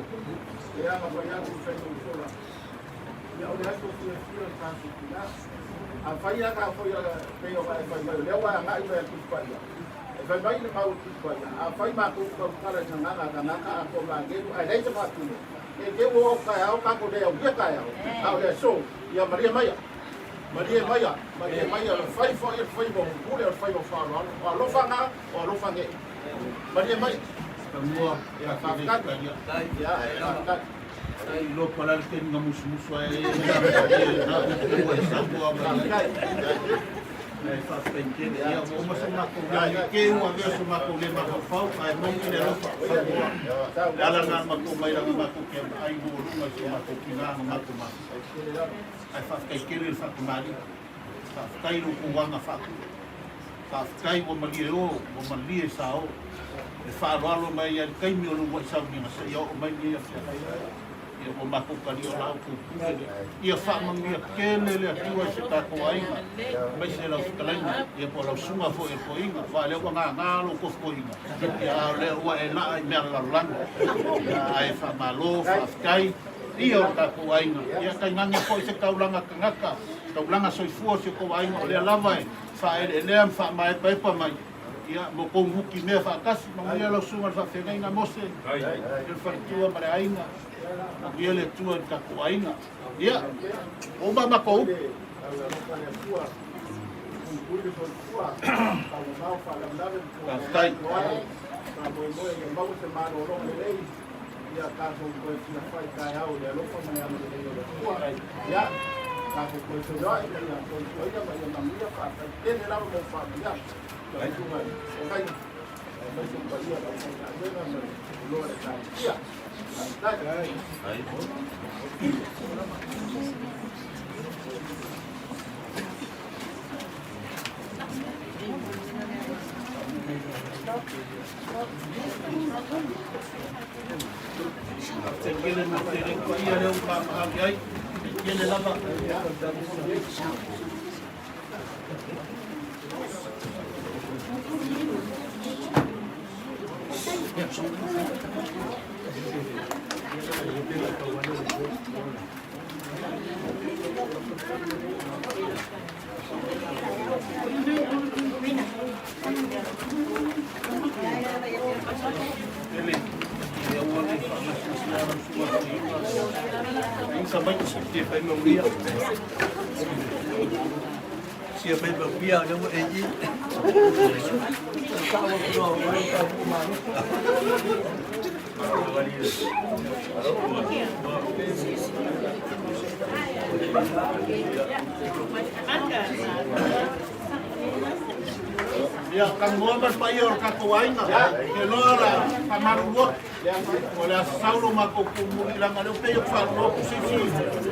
Afai lava tatou ia pei ona e fai mai o lea ua e agai mai i le Tusi Paia, e fai mai le mau o le Tusi Paia, afai matou te tautala i se agaga a tagata a po o agelu ae leai se faatino, ne i te i ua oo atu taeao tatou le aulia taeao, a o le aso, ia malie maia, malie maia, malie maia, o le fai foi o le faiva o pule, o le faiva o faaaloalo, o alofa na, o alofa nei. Malie maia. Tamua, Ia, faafetai. Ia, faafetai. Ai lo pala le taimi na musumusu ai e na upu e Samoa mai ai. Ae faafetai tele. Ia, ua uma so matou leo, ne i te i ua avea so matou le mafaufau, ae moni le alofa o Samoa. Le ala lena na matou omai leaga matou te vaai lualuga i so matou tina ma matou mafaufau. Ae faafetai tele i le faatamalii. Faafetai i lo outou aga faatupe. Faafetai ua malie o, ua malie sa o. E faaaloalo mai ai i le taimi o le uluai sauniga seia oo mai lenei afiafi. Ia ua matou talia o la outou pule lea. Ia faamanuia tele le Atua i se tatou aiga, aemaise lau fetalaiga, ia po o lau susuga foi o le toeaina, aua o lea ua gaga lou tofi toeaina, ia a o lea ua e laa i mea lalolagi. Ia ae faamalo, faafetai. Ia o le tatou aiga, ia tainane foi se taulaga tagata, taulaga soifua o si o tou aiga, o lea lava e faaeleelea ma faamaepaepa mai, ia, mo tou muti mea faatasi. Manuia lau susuga i le faafeagaiga Mose, le faletua ma le aiga, manuia le Atua i le tatou aiga. Ia, ua uma a matou upu. Faafetai. Ia tatou toe tilafai taeao i le alofa ma le agalelei o le Atua. Ia, tatou toe feiloai ma ia soifuaina ma ia manuia. Faafetai tele lava mo faamanuiaga. Lau Susuga i le Feagaiga, aemaise le paia o le aufaigaluega ma le loa o le Ekalesia. Faafetai. Tele ma tele paia lea ua maamaali ai. Tele lava. Ia, talanoa ma le paia o le tatou aiga, ke loa la faamalulu atu. O le Aso Saulo matou tuumuli leaga o lea ua pei atu faalogo atu se isi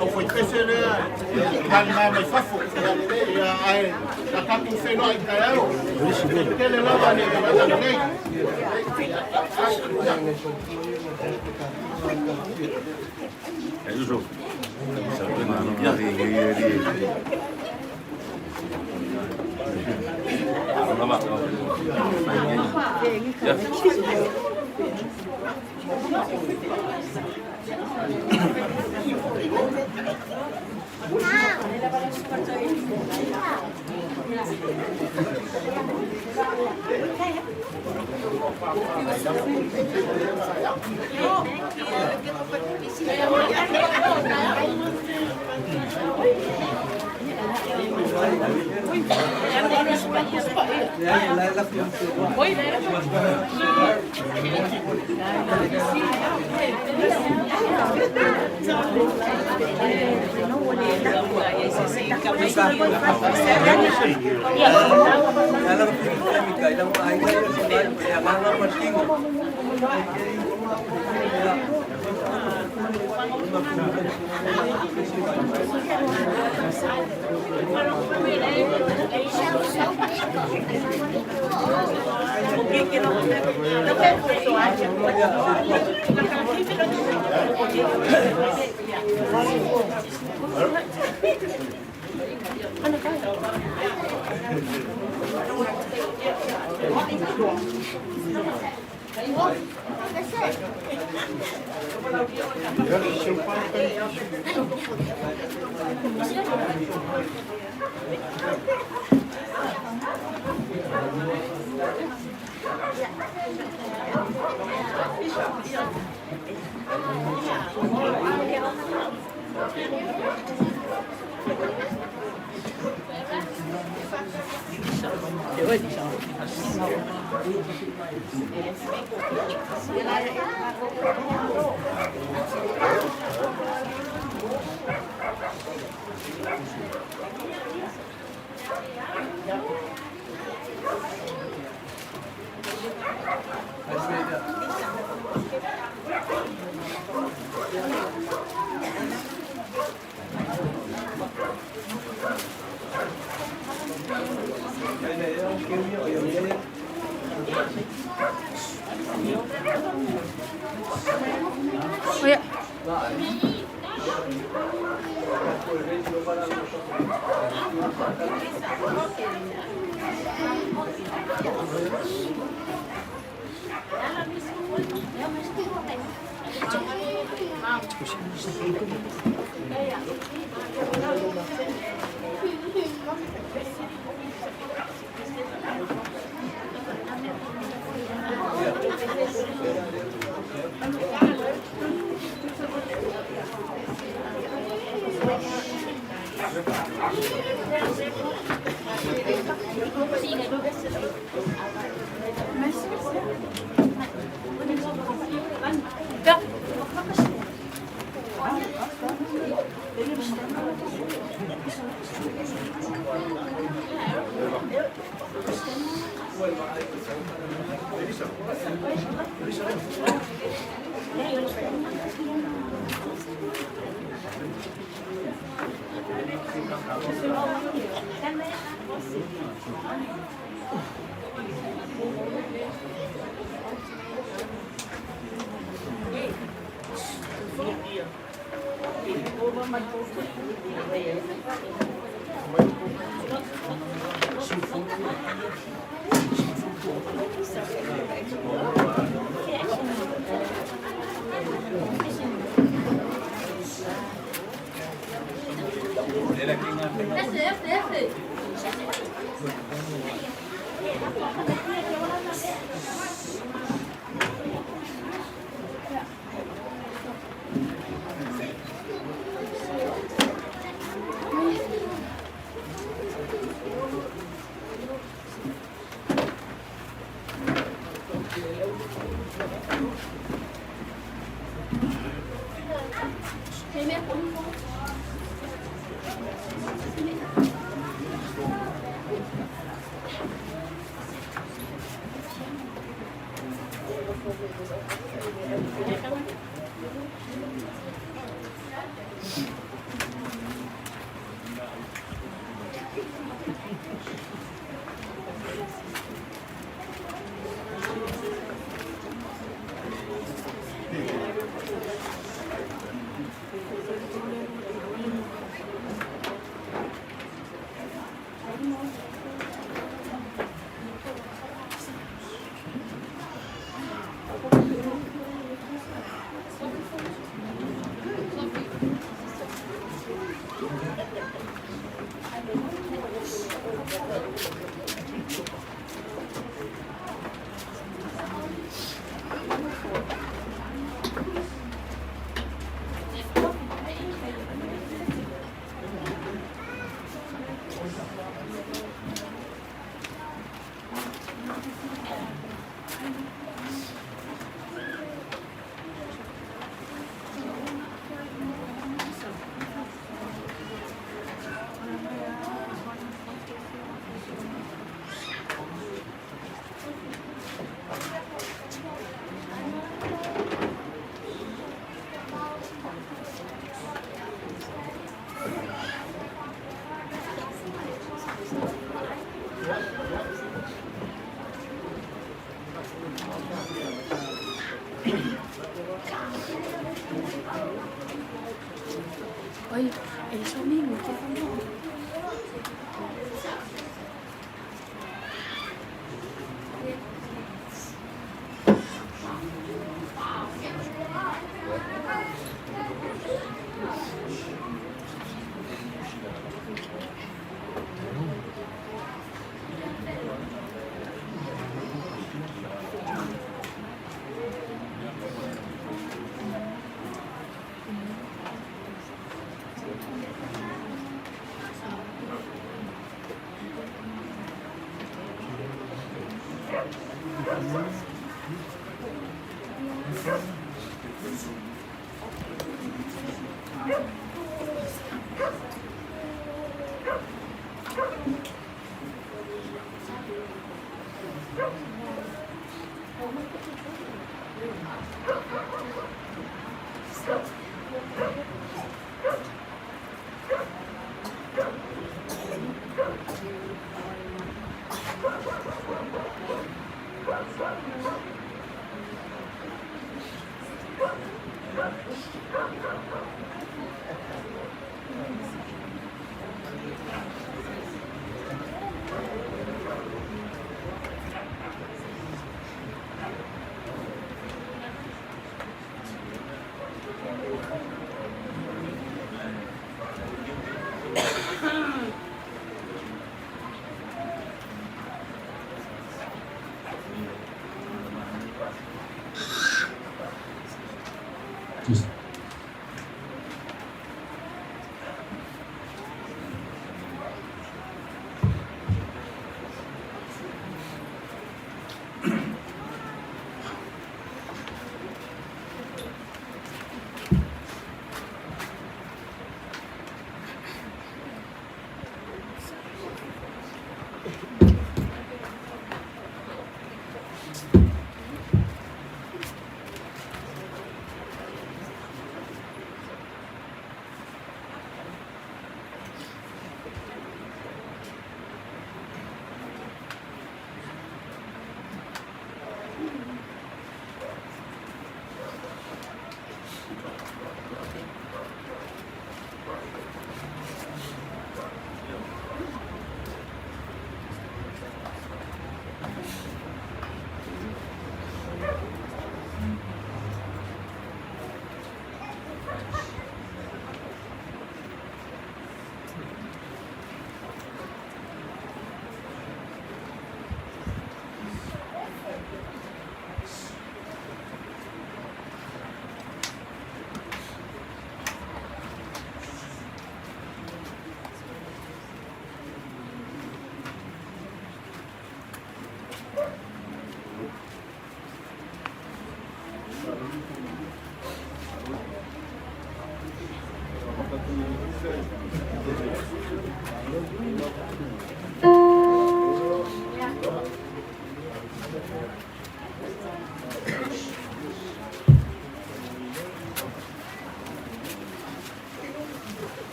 aufaipese lea e talima mai fafo. Ia, ae sa tatou feiloai taeao. E tele lava le agalelei.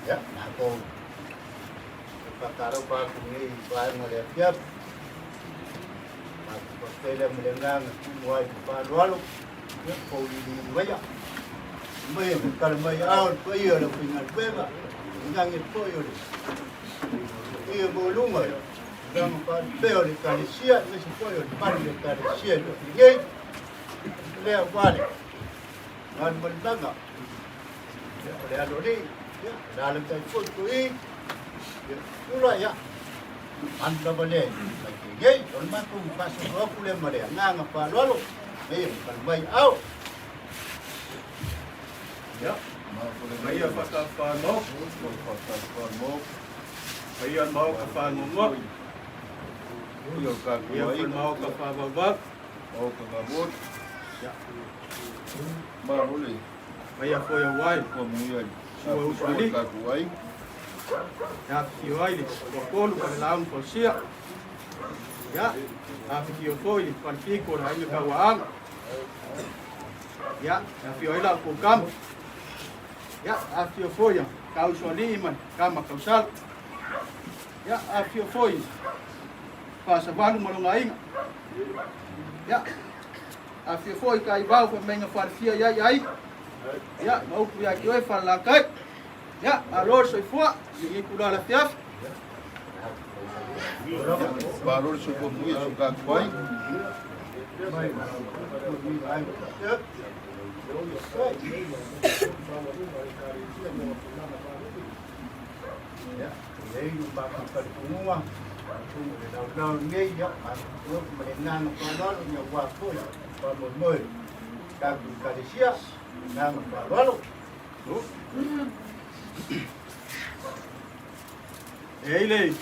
Ia, matou faatalofa atu nei i vaega o le afiafi. Matou faafetai lea ma le agaga tumu ai ma faaaloalo, ia, fouliliili maia. Mai e kala mai ao le paia o le aufaigaluega, inage foi o le paia maualuga i tulaga faalupea o le Ekalesia, aemaise foi o le pale o le Ekalesia i Lufilufi nei, lea aua le malumalumaga o le Aloalii, ia, alaalatai foi toi, ia, pula, ia, manu lava lea i Vaitele nei. O le matou faasoasoa atu lea ma le agaga faaaloalo, ia, kala mai ao. Ia, paia faatafamao, paia maoka fagogoa, ia foi maoka faavauvau, paia foi auai, sua usuali, e afifio ai le toatolu ma le laau fausia, ia, afifio foi le falepiko o le aiga tauaaga, ia, e afio ai la outou kama, ia, afifio foi a kausoalii ma le kama tausala, ia, afifio foi Fasavalu ma lona aiga, ia, afifio foi Taivao faamaiga falefia i ai aiga, ia, ma upu ia te oe Falelatai, ia, malo le soifua i lenei tulaga afiafi. Malo le soifua manuia i si o tatou ai. E ai le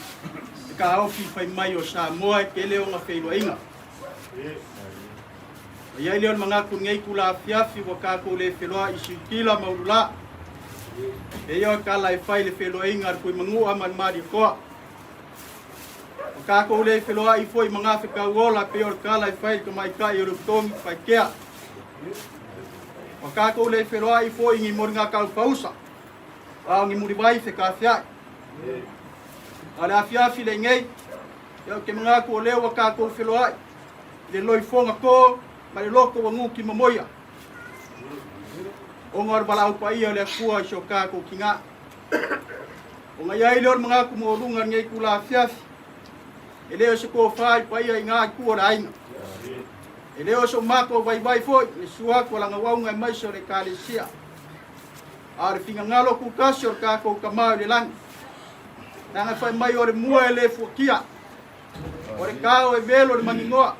taofi fai mai o Samoa e tele ona feiloaiga. Ma i ai lea o le manatu i lenei itula afiafi ua tatou le feloai i siutila ma ululā. Eia o le tala e fai i le feloaiga a le Tuimanua ma le Malietoa. Ua tatou le feloai foi i magafetauola pei o le tala e fai i le tamaitai o le Utogi Paikea. Ua tatou le feloai foi i ni moliga taufausa a o ni muliwai fekafeaʻi. A o le afiafi lenei, ia ou te manatu o lea ua tatou feloai i le loifoga to ma le loto ua nutimomoia, ona o le valaau paia o le Atua i si o tatou tinā. Ona i ai lea o le manatu maualuga i lenei itula afiafi, e le o se tofa i paia i ngā itu o le aiga. E le o so matou vaivai foi le susu atu o lana auauna aemaise o le Ekalesia. A o le finagalo tutasi o le tatou Tama i le lagi. Leaga e fai mai o le mua e le fuatia, o le tao e velo le maninoa,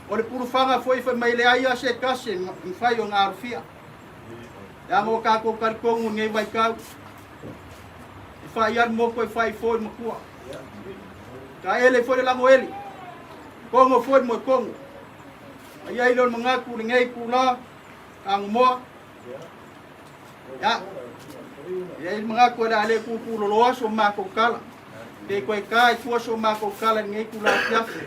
o le pulufaga foi fai mai leai lava se tasi e mafai ona alofia. Leaga ua tatou talitonu i lenei vaitau, e fai lava le moto e fai foi le matua. Taele foi le lagoeli, togo foi le moetogo. A i ai lea o le manatu i lenei itula, Tagomoa, ia, e i ai le manatu o le a le tutuloloa so matou tala, pe toe ta i tua so matou tala i lenei itula afiafi.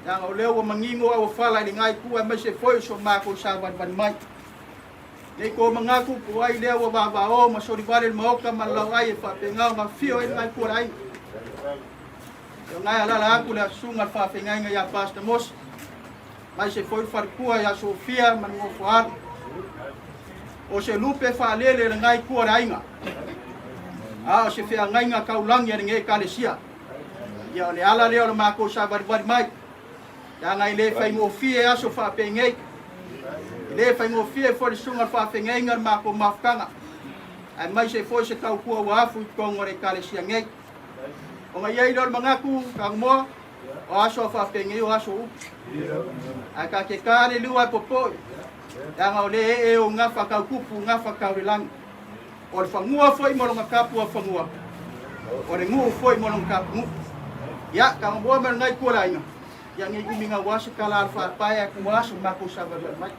Leaga o lea ua manino au fala i lena itu aemaise foi o so matou savalivali mai. Nei ko manatu po ai lea ua vavao ma solivale le maoka ma le lauai e faapena ona afio ai lena itu o le aiga. Ia ngai alala atu le asusuga le faafeagaiga ia Pastor Mose, aemaise foi le faletua ia Sofia ma le nofo alu. O se lupe faalele lena itu o le aiga, a o se feagaiga taulagi a lenei Ekalesia. Ia o le ala lea o le matou savalivali mai, leaga e le faigofie aso faapenei. E le faigofie foi le susuga o le faafeagaiga le matou mafutaga, aemaise foi se tautua ua afu i totonu o le Ekalesia nei. Ona i ai lea o le manatu, Tagomoa, o aso a faapenei o aso upu. Ae ta te ta le liu ae popoi, leaga o le ee o gafa tautupu, gafa taulelagi. O le fanua foi ma lona tapu a fanua, o le nuu foi ma lona tapu nuu. Ia, Tagomoa ma lenai tua le aiga, ia nei umi gaua se tala a le faapae ae tua aso matou savalivali mai.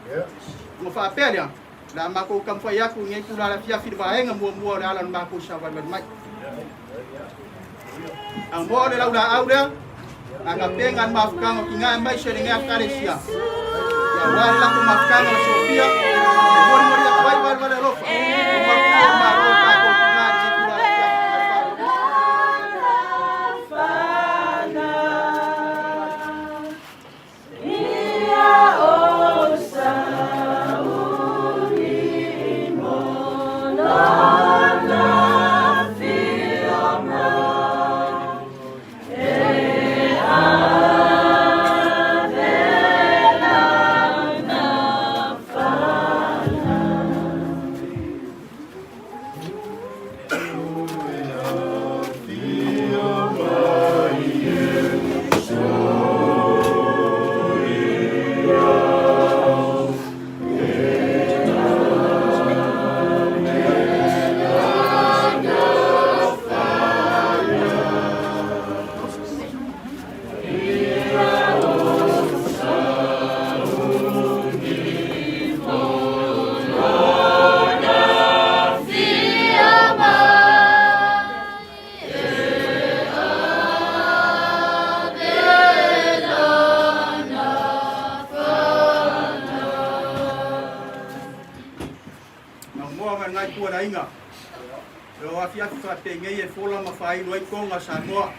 Ona faapea lea, o le a matou taumafai atu i lenei itula le afiafi i le vaega muamua o le ala o le matou savalivali mai. Amoa o le laulaau lea, agapega le mafutaga o tinā aemaise lenei Ekalesia. Ia aua le latou mafutaga ma Sofia, e molimoli atu ai valevale alofa, o matua o Malo o tatou tinā i lenei itula le afiafi. Ma le faaaloalo. moa ma lenā itu o le aiga. E o afiafi faapenei e fola ma faailo ai toga a Samoa.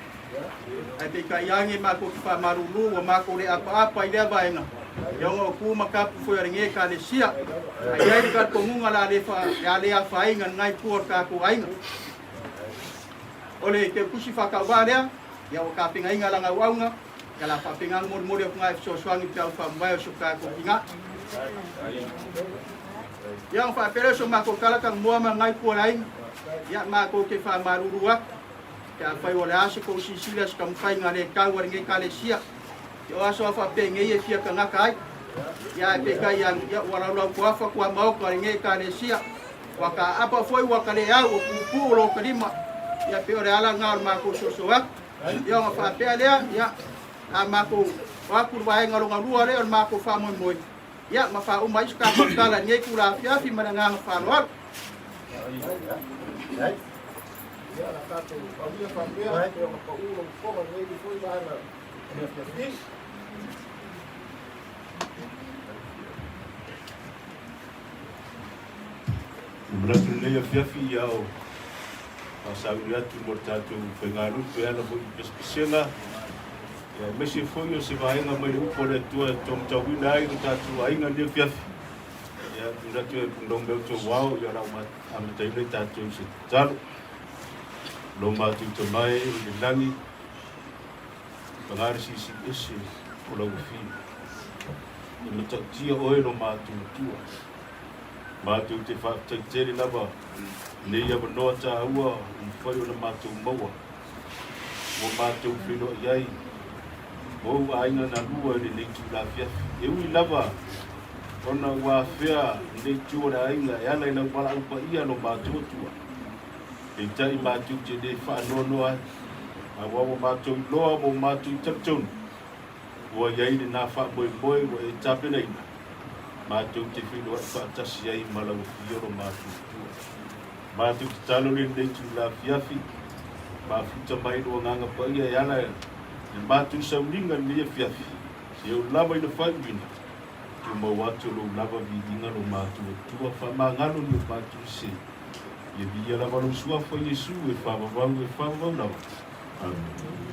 Ae peitai ane matou te faamalulu ua matou le apaapa i lea vaega, ia ona o tu ma tapu foi a lenei Ekalesia. Ae i ai le talitonuga o le a le fa, le a le afaina lenā itu o le tatou aiga. O le teutusi faatauvaa lea, ia ua tapenaina lana auauna, ia o le a faapena ona molimoli atu na e fesoasoani i peau faamavae o si o tatou tina. Ia ona faapea lea o so matou tala tanumoa ma lenā itu o le aiga, ia matou te faamalulu atu, Pe afai o le a se tou silasila i se taumafaiga le tau a lenei Ekalesia, ia o aso a faapenei e fia tagata ai. Ia ae peitai ane, ia ua laulau toafa tuamaota o lenei Ekalesia, ua taaapa foi ua taleau o puupuu lo ta lima, ia pei o le ala lena o le matou soso atu. Ia ona faapea lea, ia a matou o atu i le vaega lona lua lea o le matou faamoemoe, ia ma faauma ai se tatou tala i lenei itula afiafi ma le agaga faaaloalo. Ia, la tatou aulia faapea, pe ona pau lou fofoga i lenei foi vaega o le afiafi. E manatu lenei afiafi ia o faasauli atu mo le tatou faigalupe e ala foi i pesepesega, ia aemaise foi o se vaega mai le upu a le Atua e taumatauina ai lo tatou aiga lenei afiafi. Ia, manatu e punoume outou ao, ia o le a amataina i tatou i se tatalo. Lo matou Tama e i le lagi, paga le silisili ese o lau afio. E matautia oe lo matou Atua. Matou te faafetai tele lava nei avanoa taua ua mafai ona matou maua. Ua matou feiloai ai ma ou aiga na lua i lenei itula afiafi. E ui lava ona ua afea lenei itu o le aiga e ala i lau valaau paia lo matou Atua. Peitai matou te le faanoanoa ai, aua ua matou iloa ma ua matou talitonu ua i ai lena faamoemoe ua e tapenaina, matou te feiloai faatasi ai ma lau Afio lo matou Atua. Matou tatalo le lenei itula afiafi, mafuta mai lo Agaga Paia e ala i le matou sauniga i lenei afiafi, seia oo lava i le faaiuina, tumau atu o lou lava viiga lo matou Atua, faamagalo ni o matou sese. Ia viia lava lou Suafa Iesu e faavavau e faavavau lava. Amene.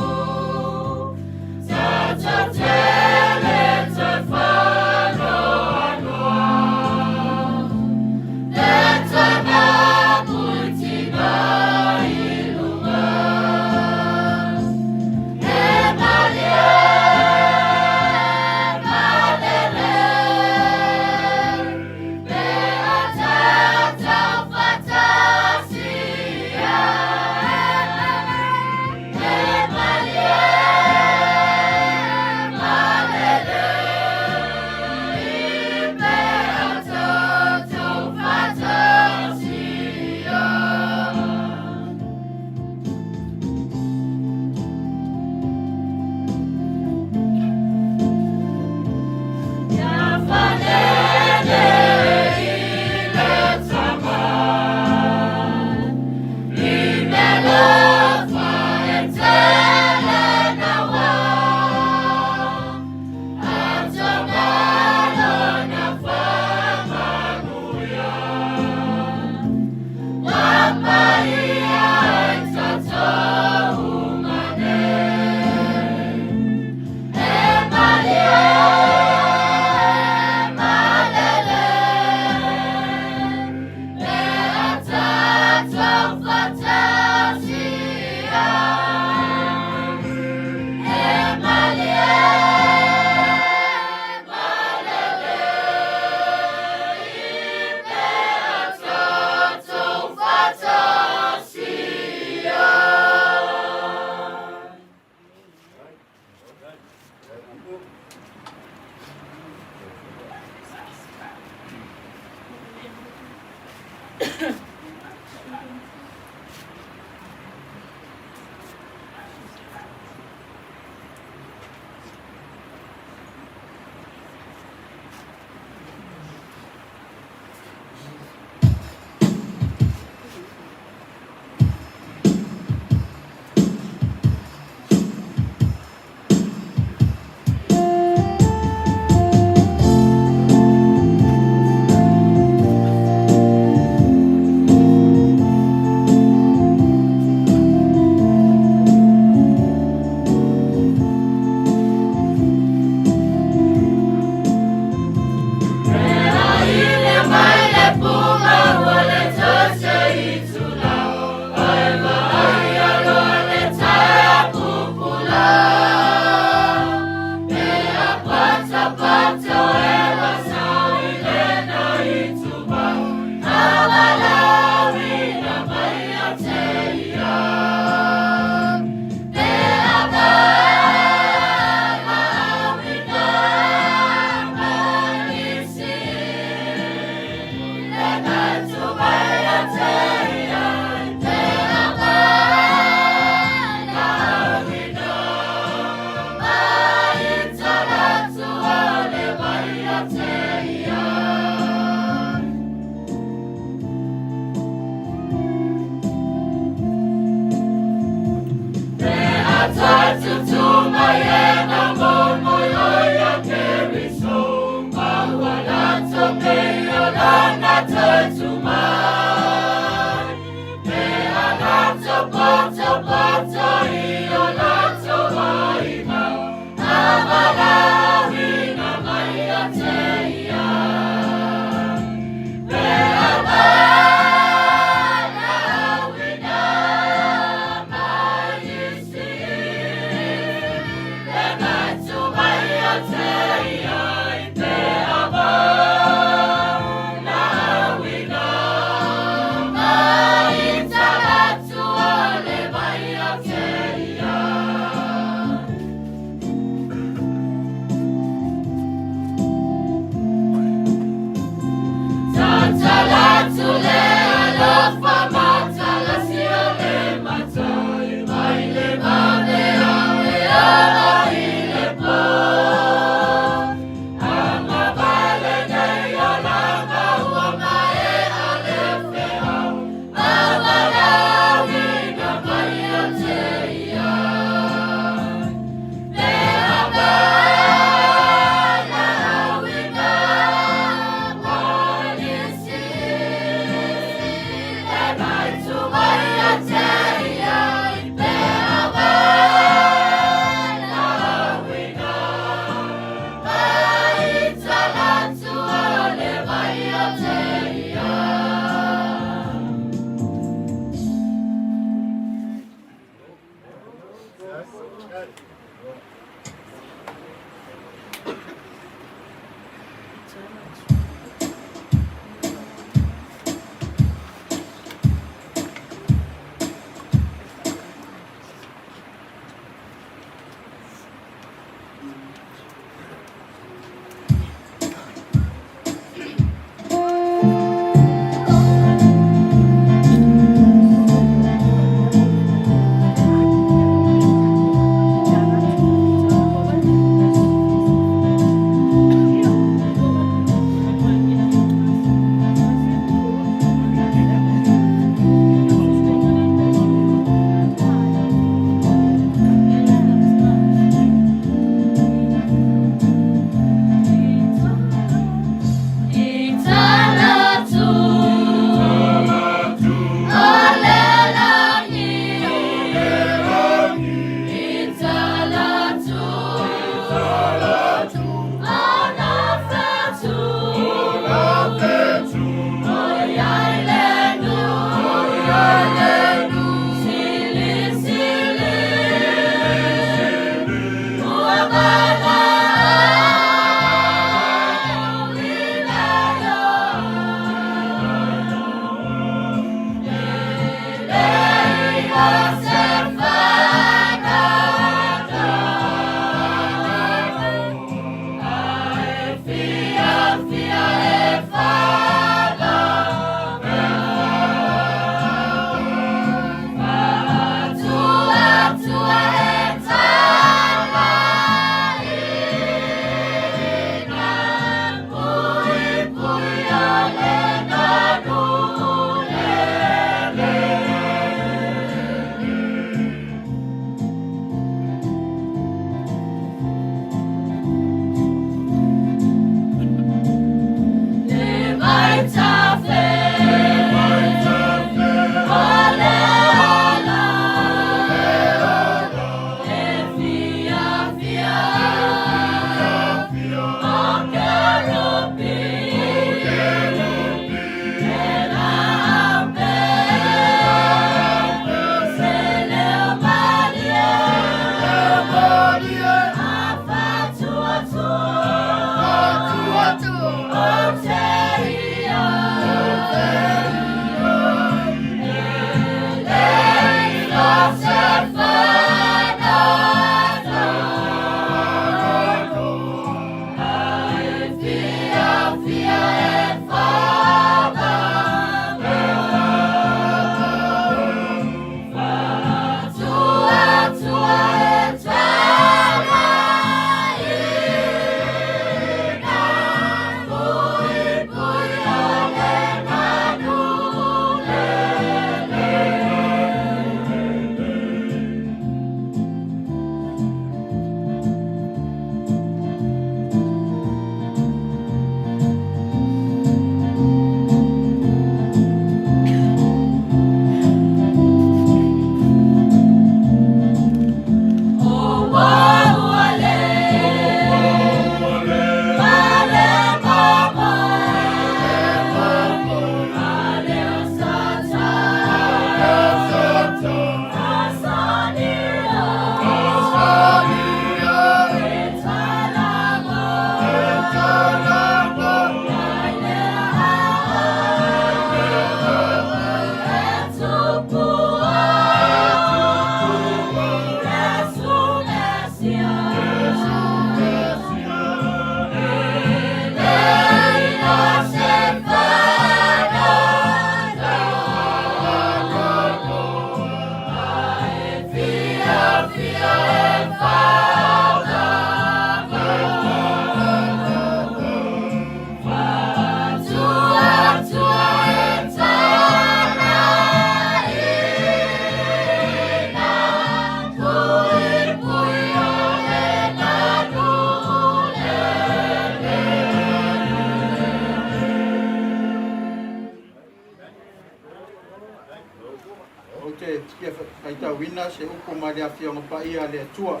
faitauina se upu mai le Afioga Paia a le Atua.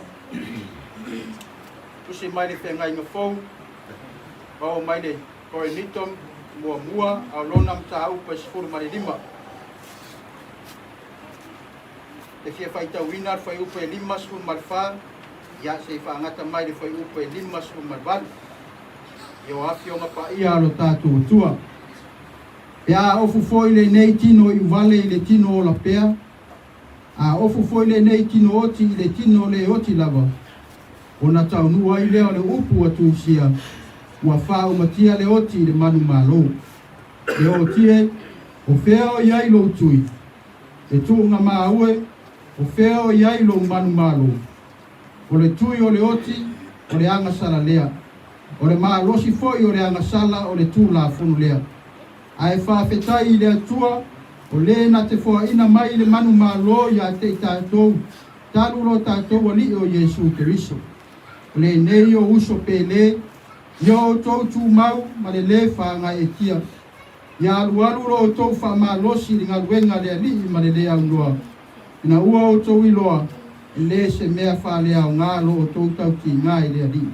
Tusi mai le Feagaiga Fou, maua mai le Korinito muamua, a o lona mataupu e 15. E fia faitauina le fuaiupu e 54, ia se i faagata mai le fuaiupu e 58. Ia o Afioga Paia a lo tatou Atua. Pe a ofu foi lenei tino iuvale i le tino ola pea, a ofu foi lenei tino oti i le tino le oti lava, ona taunuu ai lea o le upu ua tusia, ua faaumatia le oti i le manumalo. Le oti e, o fea o i ai lou tui? Le tuugamau e, o fea o i ai lou manumalo? O le tui o le oti, o le agasala lea. O le malosi foi o le agasala o le Tulafono lea. Ae faafetai i le Atua, o le na te foaina mai le manumalo ia te i tatou, talu lo tatou Alii o Iesu Keriso. O lenei o uso pele, ia outou tumau ma le lē faagaeetia. Ia alualu lo outou faamalosi i le galuega a le Alii ma le lē aunoa, ina ua outou iloa, e lē se mea faaleaoga lo outou tautiga i le Alii.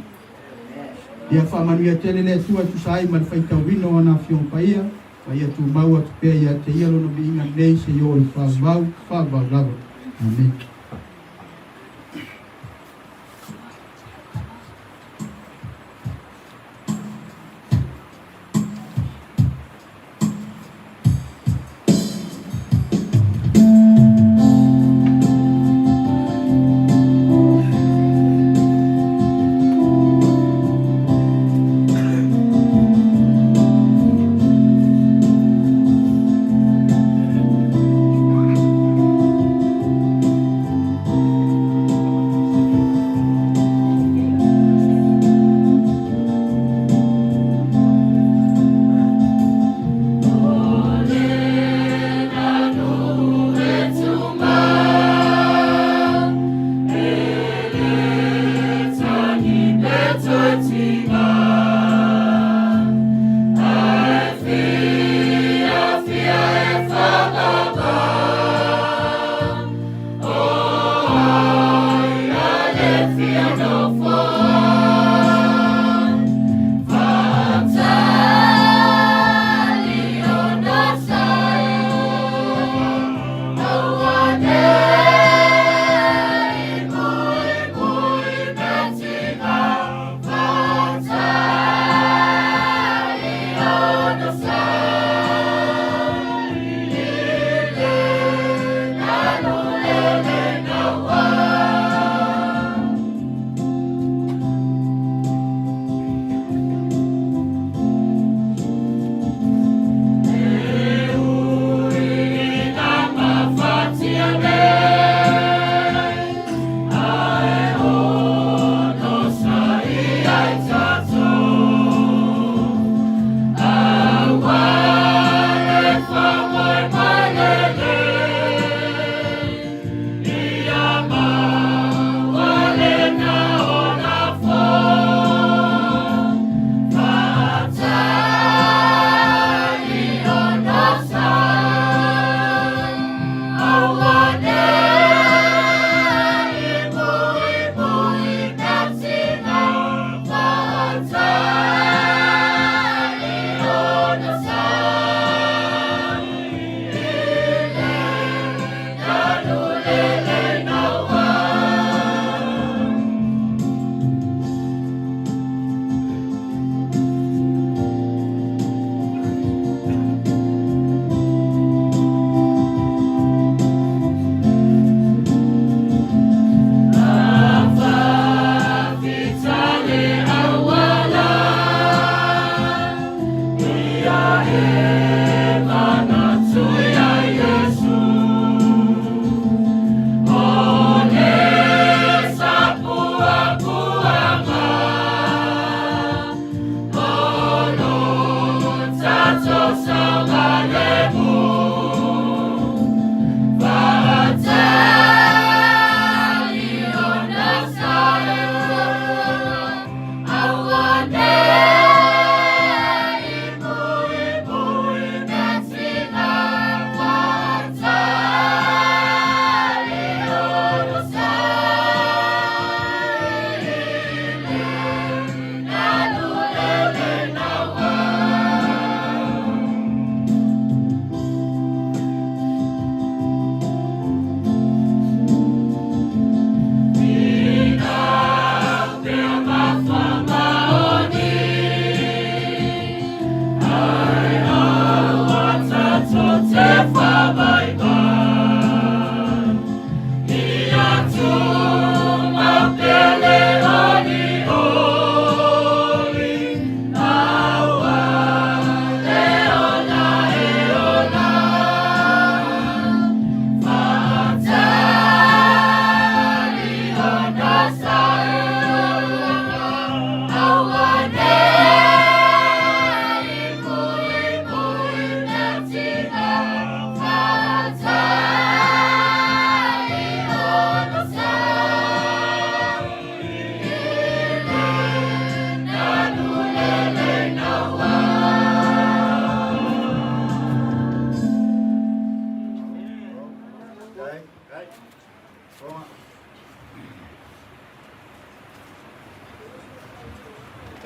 Ia faamanuia tele le Atua e tusa ai ma le faitauina o ana Afioga Paia, ma ia tumau atu pea ia te Ia Lona viiga nei seia oo i le faavavau, faavavau lava. Amene.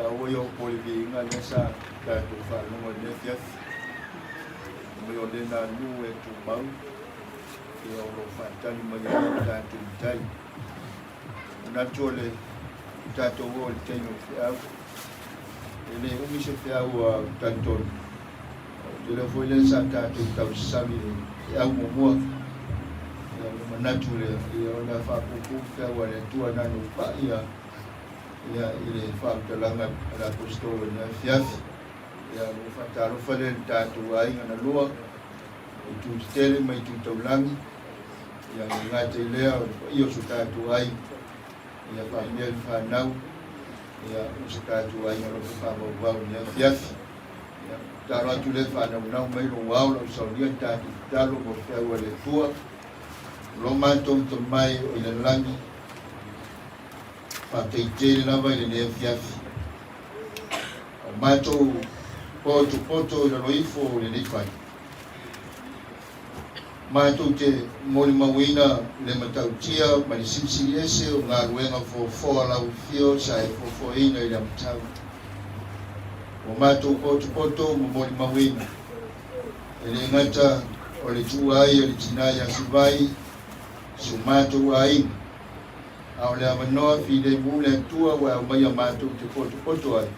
Taua ia upu o le viiga lea sa tatou faalogo i lenei afiafi. Mai o lena nuu e tumau, ia o lo o faatali mai ai o tatou matai. Manatu o le tatou oo i le taimi o feau. E le umi se feau a talitonu. Ou te iloa foi lea sa tatou tausasami i le feau muamua. Ia o le manatu lea, ia o le a faapuupuu feau a le Atua na ona ou pai ia ia i le faamatalaga a le Aposetolo i lenei afiafi. Ia o lou faatalofa lea i le tatou aiga na lua, itu tetele ma itu taulagi. Ia le gata i lea o le paia o so tatou aiga. Ia faamea le fanau, ia o so tatou aiga o lo o faavauvau i lenei afiafi. Ia tatalo atu lea faanaunau mai lou ao lau saunia le tatou tatalo mo le feau a le Atua. O lo matou tamai o i le lagi, faafetai tele lava i lenei afiafi. O matou potopoto i lalo ifo o lenei fale. Matou te molimauina le matautia ma le silisili ese o galuega foafoa lau afio sa e foafoaina i le amataga. Ua matou potopoto ma molimauina, e le gata o le tuua ai o le tina ia Sivai, si o matou aiga, a o le avanoa filemu le Atua ua e aumaia matou te potopoto ai,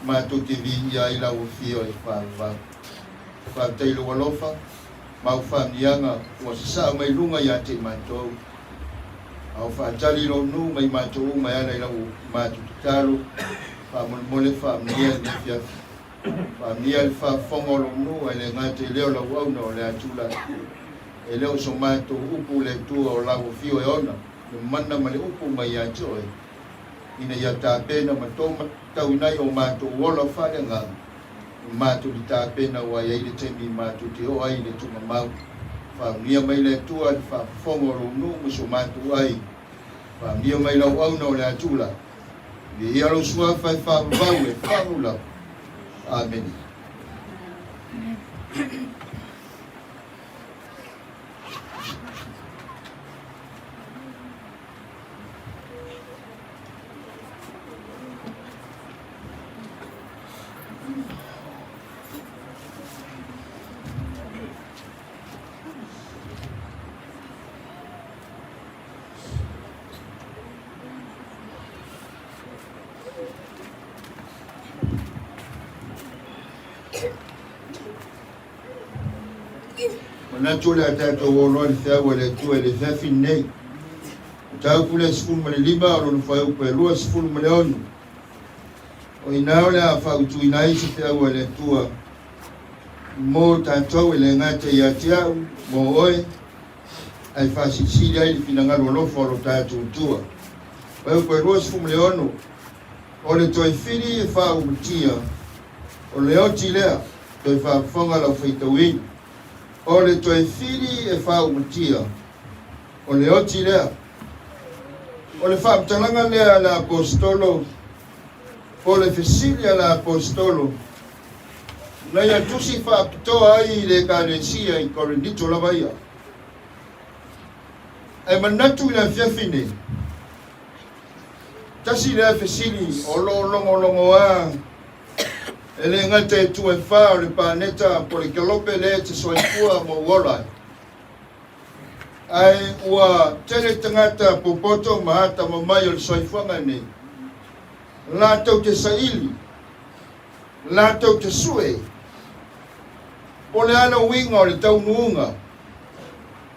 matou te viia ai lau afio e faavavau. Faafetai i lou alofa ma au faamiaga ua sasaa mai luga ia te i matou. A o faatali lou nuu mai matou uma e ala i lau matou tatalo, faamolemole faamanuia lenei afiafi. Faamanuia le faafofoga o lou nuu ae le gata i lea o lau auna o le a tulai. E le o so matou upu le Atua o lau afio e ona le mana ma le upu mai ia te oe, ina ia tapena ma tauina ai o matou ola faaleagaga. Matou te tapena ua i ai le taimi matou te oo ai i le tuugamau. Faaunia mai le Atua le faafofoga o lou nuu ma so matou aiga. Faaunia mai lau auna o le Atula. Viia lou suafa e faavavau e faamulau. Amene. Manatu o le a tatou o loa le feau a le Atua i le afiafi lenei. Mataupu le 15 o lona fuaiupu e 26. O i ina o le a fautuina ai se feau a le Atua mo tatou e le gata ia te au, mo oe, ae faasilisili ai le finagalo alofa o lo tatou Atua. Fuaiupu e 26, O le toe fili e faaulutia, o le oti lea, toe faafofoga lau faitauina. O le toe fili e faaulutia, o le oti lea. O le faamatalaga lea a le Aposetolo, po o le fesili a le Aposetolo, na ia tusi faapitoa ai i le Ekalesia i Korinito lava ia. Ae manatu i le afiafi nei, tasi lea fesili o lo o logologoa e le gata i itu e fa o le paneta po o le kelope lea e te soifua ma ou ola ai. Ae ua tele tagata popoto ma atamamai o le soifuaga nei, latou te saili, latou te sue, po o le a le uiga o le taunuuga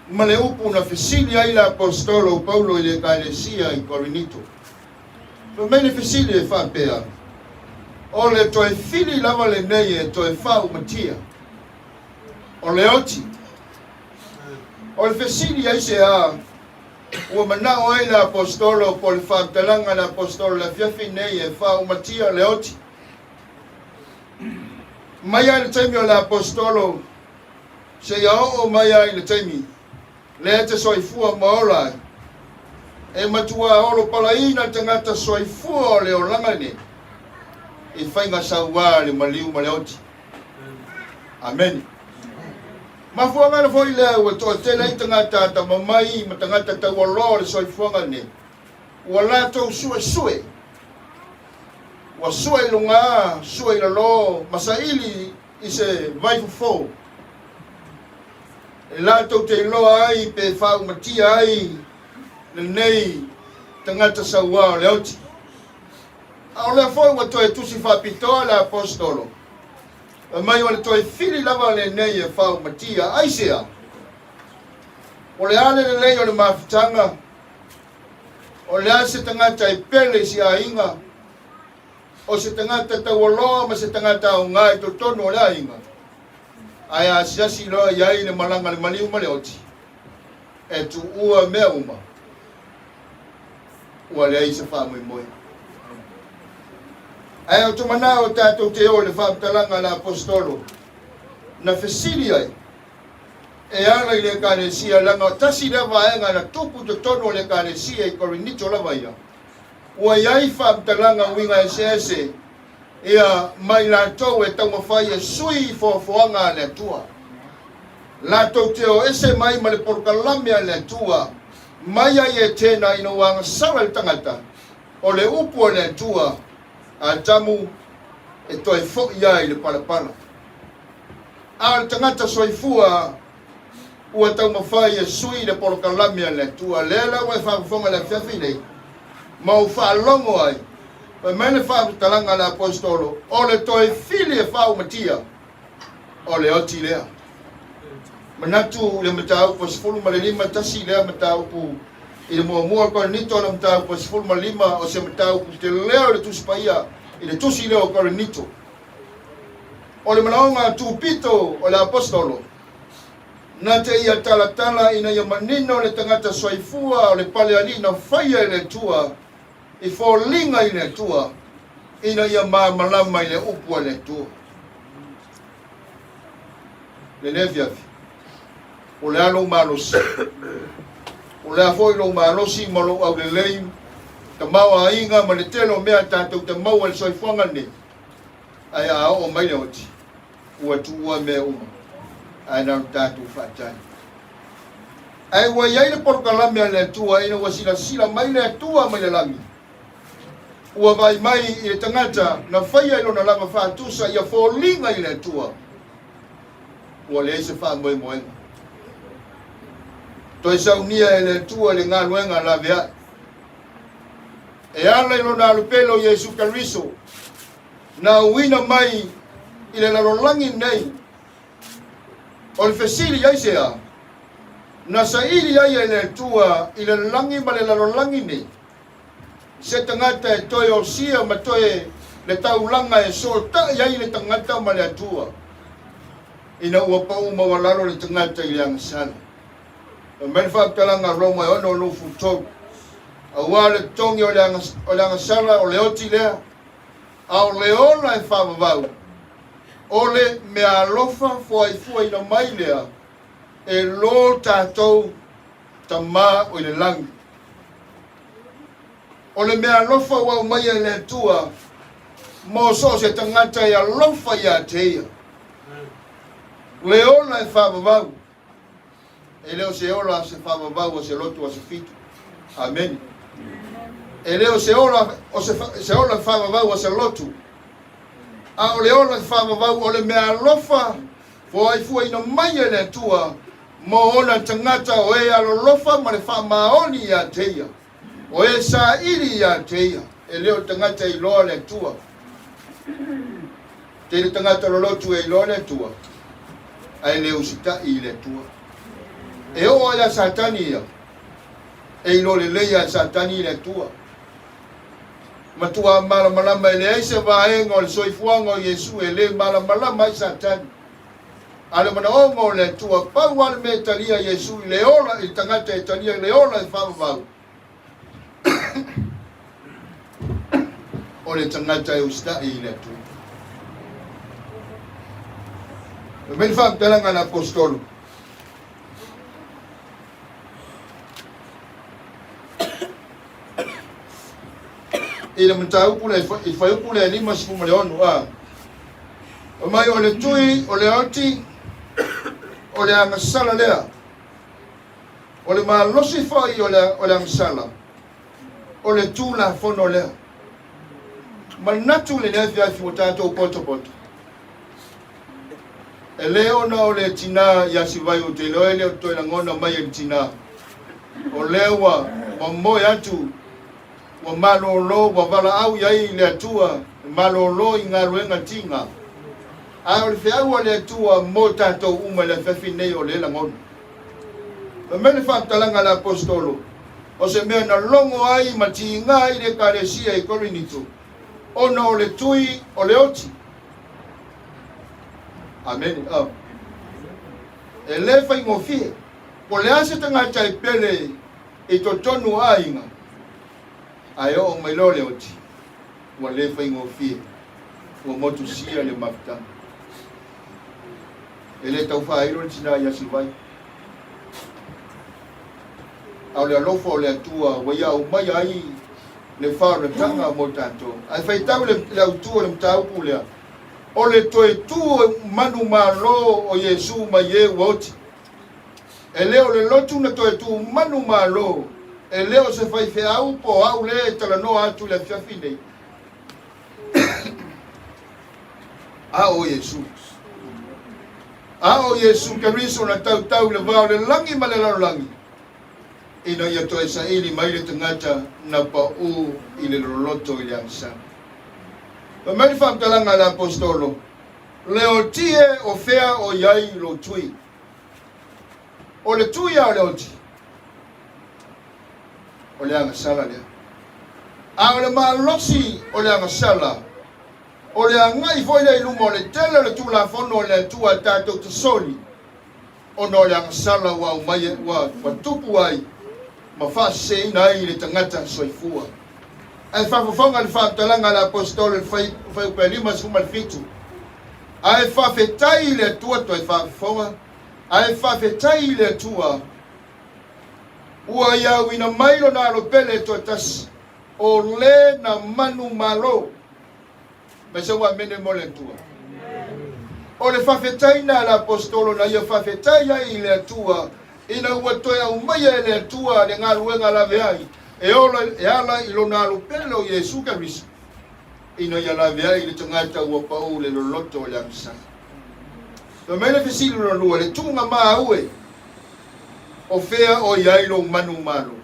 ma le upu na fesili ai le Aposetolo o Paulo i le Ekalesia i Korinito. Fai mai le fesili e faapea, O le toe fili lava lenei e toe faaumatia, o le oti. O le fesili aisea ua manao ai le Aposetolo po o le faamatalaga a le Aposetolo i le afiafi nei e faaumatia le oti? Mai lava i le taimi o le Aposetolo seia oo mai lava i le taimi lea e te soifua ma ola ai, e matua olopalaina le tagata soifua o le olaga nei i faiga sauā le maliu ma le oti. Amene. Mafuaaga foi lea ua toatele ai tagata atamamai ma tagata taualoa o le soifuaga nei, ua latou suesue. Ua sua i lugā, sua i lalō, ma saili i se vaifofo, e latou te iloa ai pe faaumatia ai lenei tagata sauā o le oti. A o lea foi ua toe tusi faapitoa le Aposetolo, fai mai o le toe fili lava lenei e faaumatia. Aisea? O le a le lelei o le mafutaga? O le a se tagata e pele i si aiga? O se tagata taualoa ma se tagata aoga i totonu o le aiga, ae asiasi loa i ai le malaga a le maliu ma le oti, e tuua mea uma, ua leai se faamoemoe. Ae ou te manao tatou te o i le faamatalaga a le Aposetolo na fesili ai, e ala i le Ekalesia, leaga tasi lea vaega na tupu i totonu o le Ekalesia i Korinito lava ia, ua i ai faamatalaga uiga eseese ia ma i latou e taumafai e sui i foafoaga a le Atua. Latou te o ese mai ma le polokalame a le Atua, mai ai e tena ina ua agasala le tagata, o le upu a le Atua, Atamu e toe fo'i ai le palapala. A o le tagata soifua ua taumafai e sui le polokalame a le Atua. Lea la ua e faafofoga i le afiafi nei, ma ou faalogo ai, fai mai le faamatalaga a le Aposetolo, o le toe fili e faaumatia, o le oti lea. Manatu i le mataupu 15, tasi lea mataupu i le muamua o Korinito, o le mataupu 15, o se mataupu teleo i le Tusi Paia, i le tusi lea o Korinito. O le manaoga tupito o le Aposetolo, na te ia talatala ina ia manino le tagata soifua o le palealii na faia e le Atua i foliga i le Atua, ina ia malamalama i le upu a le Atua. Lenei afiafi, o le a lou malosi? O le a foi lou malosi ma lou aulelei, tamaoaiga ma le tele o mea tatou te maua i le soifuaga lenei? Ae a oo mai le oti, ua tuua mea uma, ae na o tatou faatali. Ae ua i ai le polokalame a le Atua ina ua silasila mai le Atua mai le lagi, ua vaai mai i le tagata na faia i lona lava faatusa ia foliga i le Atua, ua leai se faamoemoega. Toe saunia e le Atua le galuega laveai. E ala i lona alupele o Iesu Keriso, na uina mai i le lalolagi nei. O le fesili aisea? Na saili ai e le Atua i le lagi ma le lalolagi nei se tagata e toe osia ma toe le taulaga e sootai ai le tagata ma le Atua, ina ua pau maualalo le tagata i le agasala. Fai mai le faamatalaga a Roma e ono lufu tolu. Auā le totogi o le agasala o le oti lea, a o le ola e faavavau, o le meaalofa foaifuaina mai lea e lo tatou Tamā o i le lagi. O le meaalofa ua aumaia e le Atua mo so o se tagata e alofa iā te ia. Le ola e faavavau, E le o se ola se faavavau o se lotu Aso Fitu. Amene. E le o se ola o se, se ola faavavau o se lotu. A o le ola faavavau o le mea alofa foaifuaina mai e le Atua mo ona tagata o e alolofa ma le faamaoni iā te ia. O e saili iā te ia. E le o le tagata e iloa le Atua. Tele tagata lolotu e iloa le Atua, ae le usitai i le Atua. E oo lava ia Satani ia, e iloa lelei lava e Satani le Atua. Matua malamalama e leai se vaega o le soifuaga o Iesu e le malamalama ai Satani. A o le manaoga o le Atua, pau lava le mea e talia Iesu i le ola, i le tagata e talia i le ola e faavavau, o le tagata e usitai i le Atua. Fai mai le faamatalaga a le Aposetolo, i le mataupu lea i fuaiupu lea 56 a. Fai mai o le tui o le oti o le agasala lea. O le malosi foi o le agasala, o le Tulafono lea. Manatu i lenei afiafi ua tatou potopoto. E lē ona o le tinā iā Sivai ou te iloa e le o toe lagona mai e le tinā. O lea ua momoe atu, ua malōlō, ua valaau i ai le Atua e malōlō i galuega tigā. Ae o le feau a le Atua mo tatou uma i le afiafi nei o lea lagona. Fai mai le faamatalaga a le Aposetolo, o se mea na logo ai ma tiga ai le Ekalesia i Korinito, ona o le tui o le oti. Amene. Oh. E lē faigofie. Po o le a se tagata e pele i totonu o aiga, ae oo mai loa le oti, ua lē faigofie, ua motusia le mafutaga. E lē tau faailo le tinā iā Sivai. A o le alofa o le Atua ua ia aumaia ai le faaolataga mo tatou. Ae faitau le, le autu o le mataupu lea, o le toe tu manumalo o Iesu mai e ua oti. E le o le lotu na toe tu manumalo, e le o se faifeau po o au lea e talanoa atu i le afiafi nei, a o Iesu. A o Iesu Keriso na tautau i le va o le lagi ma le lalolagi, ina ia toe saili mai le tagata na paʻū i le loloto i le agasala. Fai mai le faamatalaga a le Aposetolo, Le oti e o fea o i ai lou tui? O le tui a o le oti, o le agasala lea. A o le malosi o le agasala, o le agai foi lea i luma o le tele o le Tulafono a le Atua tatou te soli, ona o le agasala ua aumai ua tupu ai ma faaseseina ai le tagata soifua. Ae faafofoga le faamatalaga a le Aposetolo i le fuaiupu e 57, Ae faafetai i le Atua, toe faafofoga, ae faafetai i le Atua, ua ia auina mai lona alo pele e toatasi, o le na manumalo. Mai sau amene mo le Atua. O le faafetaiga a le Aposetolo na ia faafetai ai i le Atua ina ua toe aumaia e le Atua le galuega laveai e ola e ala i lona alo pele o Iesu Keriso ina ia laveai i le tagata ua paʻū le loloto o le agasala. Fai mai le fesili lona lua, le tuuga maue o fea o i ai lou manumalo?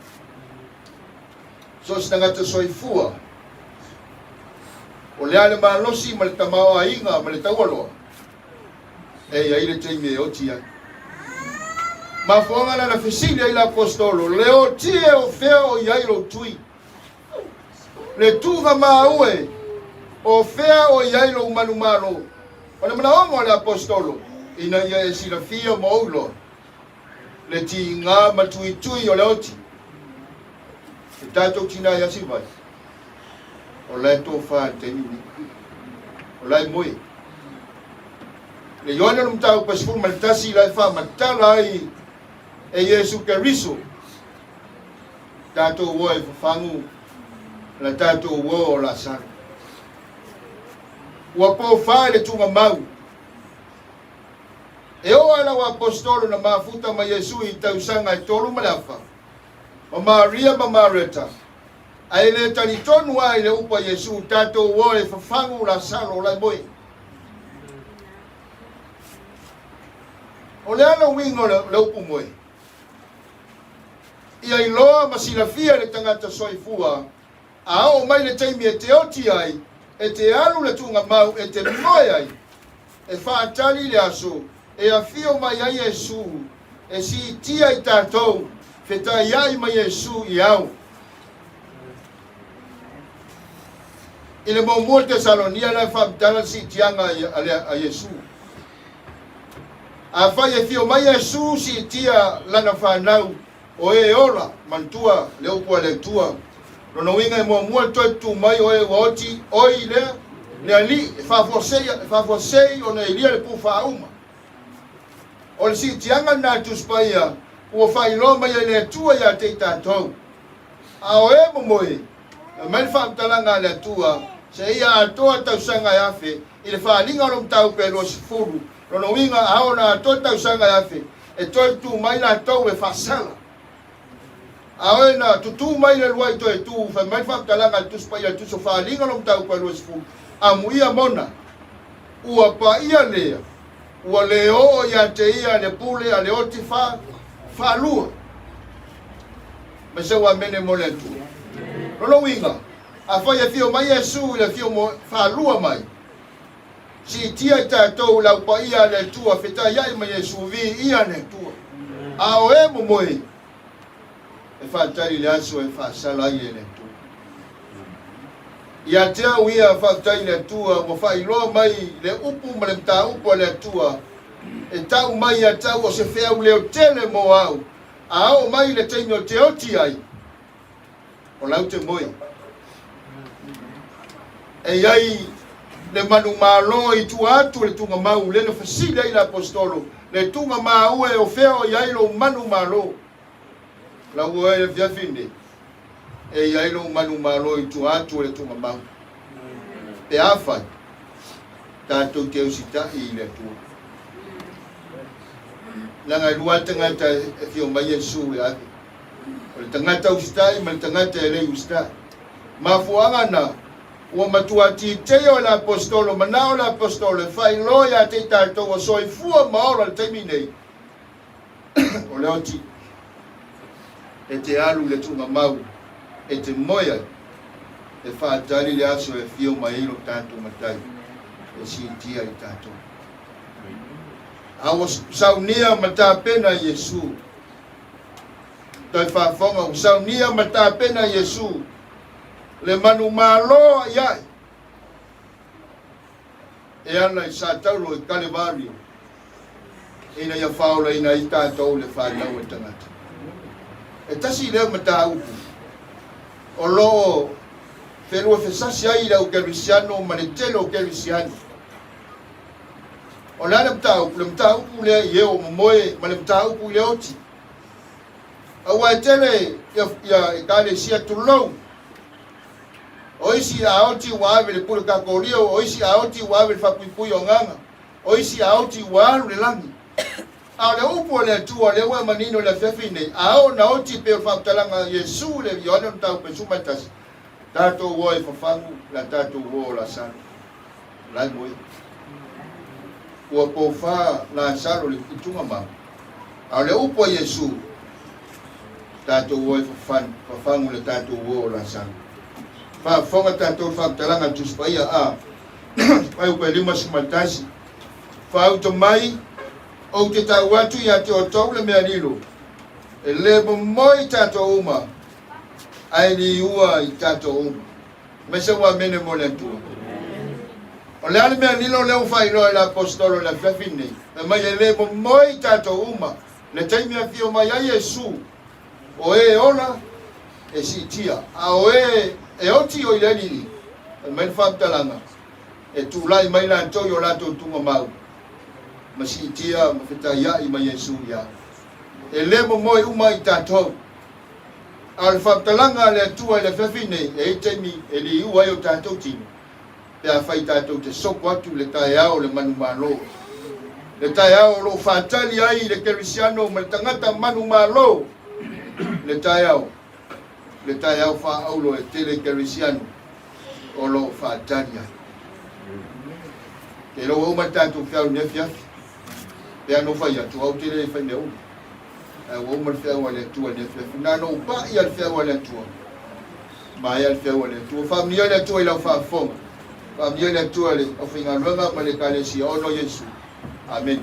So o se tagata soifua, o le a le malosi ma le tamaoaiga ma le taualoa, e i ai le taimi e oti ai. Mafuaaga la na fesili ai le Aposetolo, Le oti e o fea o i ai lou tui? Le tuga maue, o fea o i ai lou manumalo? O le manaoga o le Aposetolo, ina ia e silafia ma ou iloa, le tiga ma tuitui o le oti. E tatou tinā ia Sivai, o la e tofa i le taimi lenei. O la e moe. Le Ioane o le Mataupu e 11 la e faamatala ai e Iesu Keriso tatou o e fafagu la tatou o o Lasalo. Ua pofa i le tugamau. E oo lava i lau Aposetolo na mafuta ma Iesu i tausaga e tolu ma le afa, ma Maria ma Mareta, ae le talitonu lava i le upu a Iesu, Tatou o e fafagu Lasalo la e moe. O le a le uiga o le upu moe? Ia iloa ma silafia e le tagata soifua A oo mai le taimi e te oti ai, e te alu le tuugamau e te moe ai, e faatali le aso e afio mai ai Iesu e siitia i tatou, fetaiai ma Iesu i ao. I le muamua Tesalonia la e faamatala le siitiaga a Iesu. Afai e fio mai Iesu siitia lana fanau O e ola, manatua le upu a le Atua. Lona uiga e muamua le toe tutū mai o e ua oti, oi lea, le Alii, e faafuasei, e faafuasei ona e ilia le pū faauma. O le siitiaga lena a le Tusi Paia ua faailoa mai ai le Atua ia te i tatou. A o e momoe, e aumai le faamatalaga a le Atua, seia atoa tausaga e afe i le faaaliga o le mataupu e 20, lona uiga a oo ina atoa tausaga e afe, e toe tu mai latou e faasala. A oe na tutū mai le luai toe tū, fai mai le faamatalaga a le Tusi Paia i le Tusi o Faaaliga lo mataupu e 20, Amuia mona, ua paia lea, ua le oo ia te ia le pule a le oti fa, faalua. Ma se ua amene mo le Atua. Lona uiga, afai e afio mai Iesu i le afio mo, faalua mai, siitia i tatou le au paia a le Atua, fetaiai ma Iesu, viia le Atua. A o e momoe, e faatali i le aso e faasala ai e le Atua. Ia te au ia, faafetai i le Atua ua faailoa mai le upu ma le mataupu a le Atua e tau mai ia te au o se feau leo tele mo au, a oo mai i le taimi o te oti ai, o lau te moe. E i ai le manumalo i tua atu o le tugamau, lea na fesili ai le Aposetolo, le tugamaua e o fea o i ai lou manumalo? Lau oe le afiafi nei, e i ai lou manumalo i tua atu o le tugamau. Pe afai, tatou te usitai i le Atua. Leaga e lua tagata e fia mai Iesu e ave. O le tagata usitai ma le tagata e le usitai. Mafuaaga na, ua matua titeia o le Aposetolo, manao le Aposetolo e faailoa ia te i tatou ua soifua ma ola i le taimi nei, o le oti e te alu i le tuugamau e te moe ai, e faatali le aso e afio mai ai lo tatou Matai e siitia i tatou. A ua saunia ma tapena Iesu, toe faafofoga, ua saunia ma tapena Iesu le manumalo aiai e ala i Sataulo i Kalevario ina ia faaolaina ai tatou le fanau a le tagata. E tasi lea mataupu o lo o feluafesasi ai le au kerisiano ma le tele o kerisiano. O le a le mataupu? Le mataupu lea i e o momoe ma le mataupu i le oti. Aua e tele ia, ia ekalesia tulou. O isi a oti ua ave le pule kakolio, o isi a oti ua ave le faapuipui o agaga, o isi a oti ua alu le lagi. A o le upu a le Atua lea ua e manino i le afiafi nei, a oo na oti pei o le faamatalaga a Iesu i le Ioane o le Mataupu e 11, tatou o e fafagu la tatou uo o Lasalo. La e moe. Ua pofa Lasalo i le tugamau. A o le upu a Iesu, tatou o e fafagu le tatou uo o Lasalo. Faafofoga tatou i le faamatalaga a le Tusi Paia a Fuaiupu e 51, Faauta mai, ou te tau atu ia te outou le mea lilo, e le momoe i tatou uma, ae liua i tatou uma. Mai se ua amene mo le Atua. O le a le mea lilo lea ua faailoa e le Aposetolo i le afiafi lenei? Fai mai e le momoe i tatou uma le taimi e afio mai ai Iesu, o e ola e siitia, a o e e oti o i le Alii, fai mai le faamatalaga, e tulai mai latou i o latou tugamau ma siitia ma fetaiai ma Iesu ia. E le momoe uma i tatou. A o le faamatalaga a le Atua i le afiafi nei, e i ai taimi e liua ai o tatou tino, pe afai tatou te sopo atu i le taeao o le manumalo. Le taeao o lo o faatali ai le kerisiano ma le tagata manumalo, le taeao, le taeao faaulo e tele kerisiano o lo o faatali ai. Te iloa ua uma le tatou feau i lenei afiafi, pe a no fai atu, au te le fai mea uma. Ae ua uma le feau a le Atua i le afiafi. Na ona ou pai a le feau a le Atua. Maea le feau a le Atua. Faamanuia le Atua i lau faafofoga. Faamanuia le Atua i le aufaigaluega ma le Ekalesia. Ona o Iesu. Amene.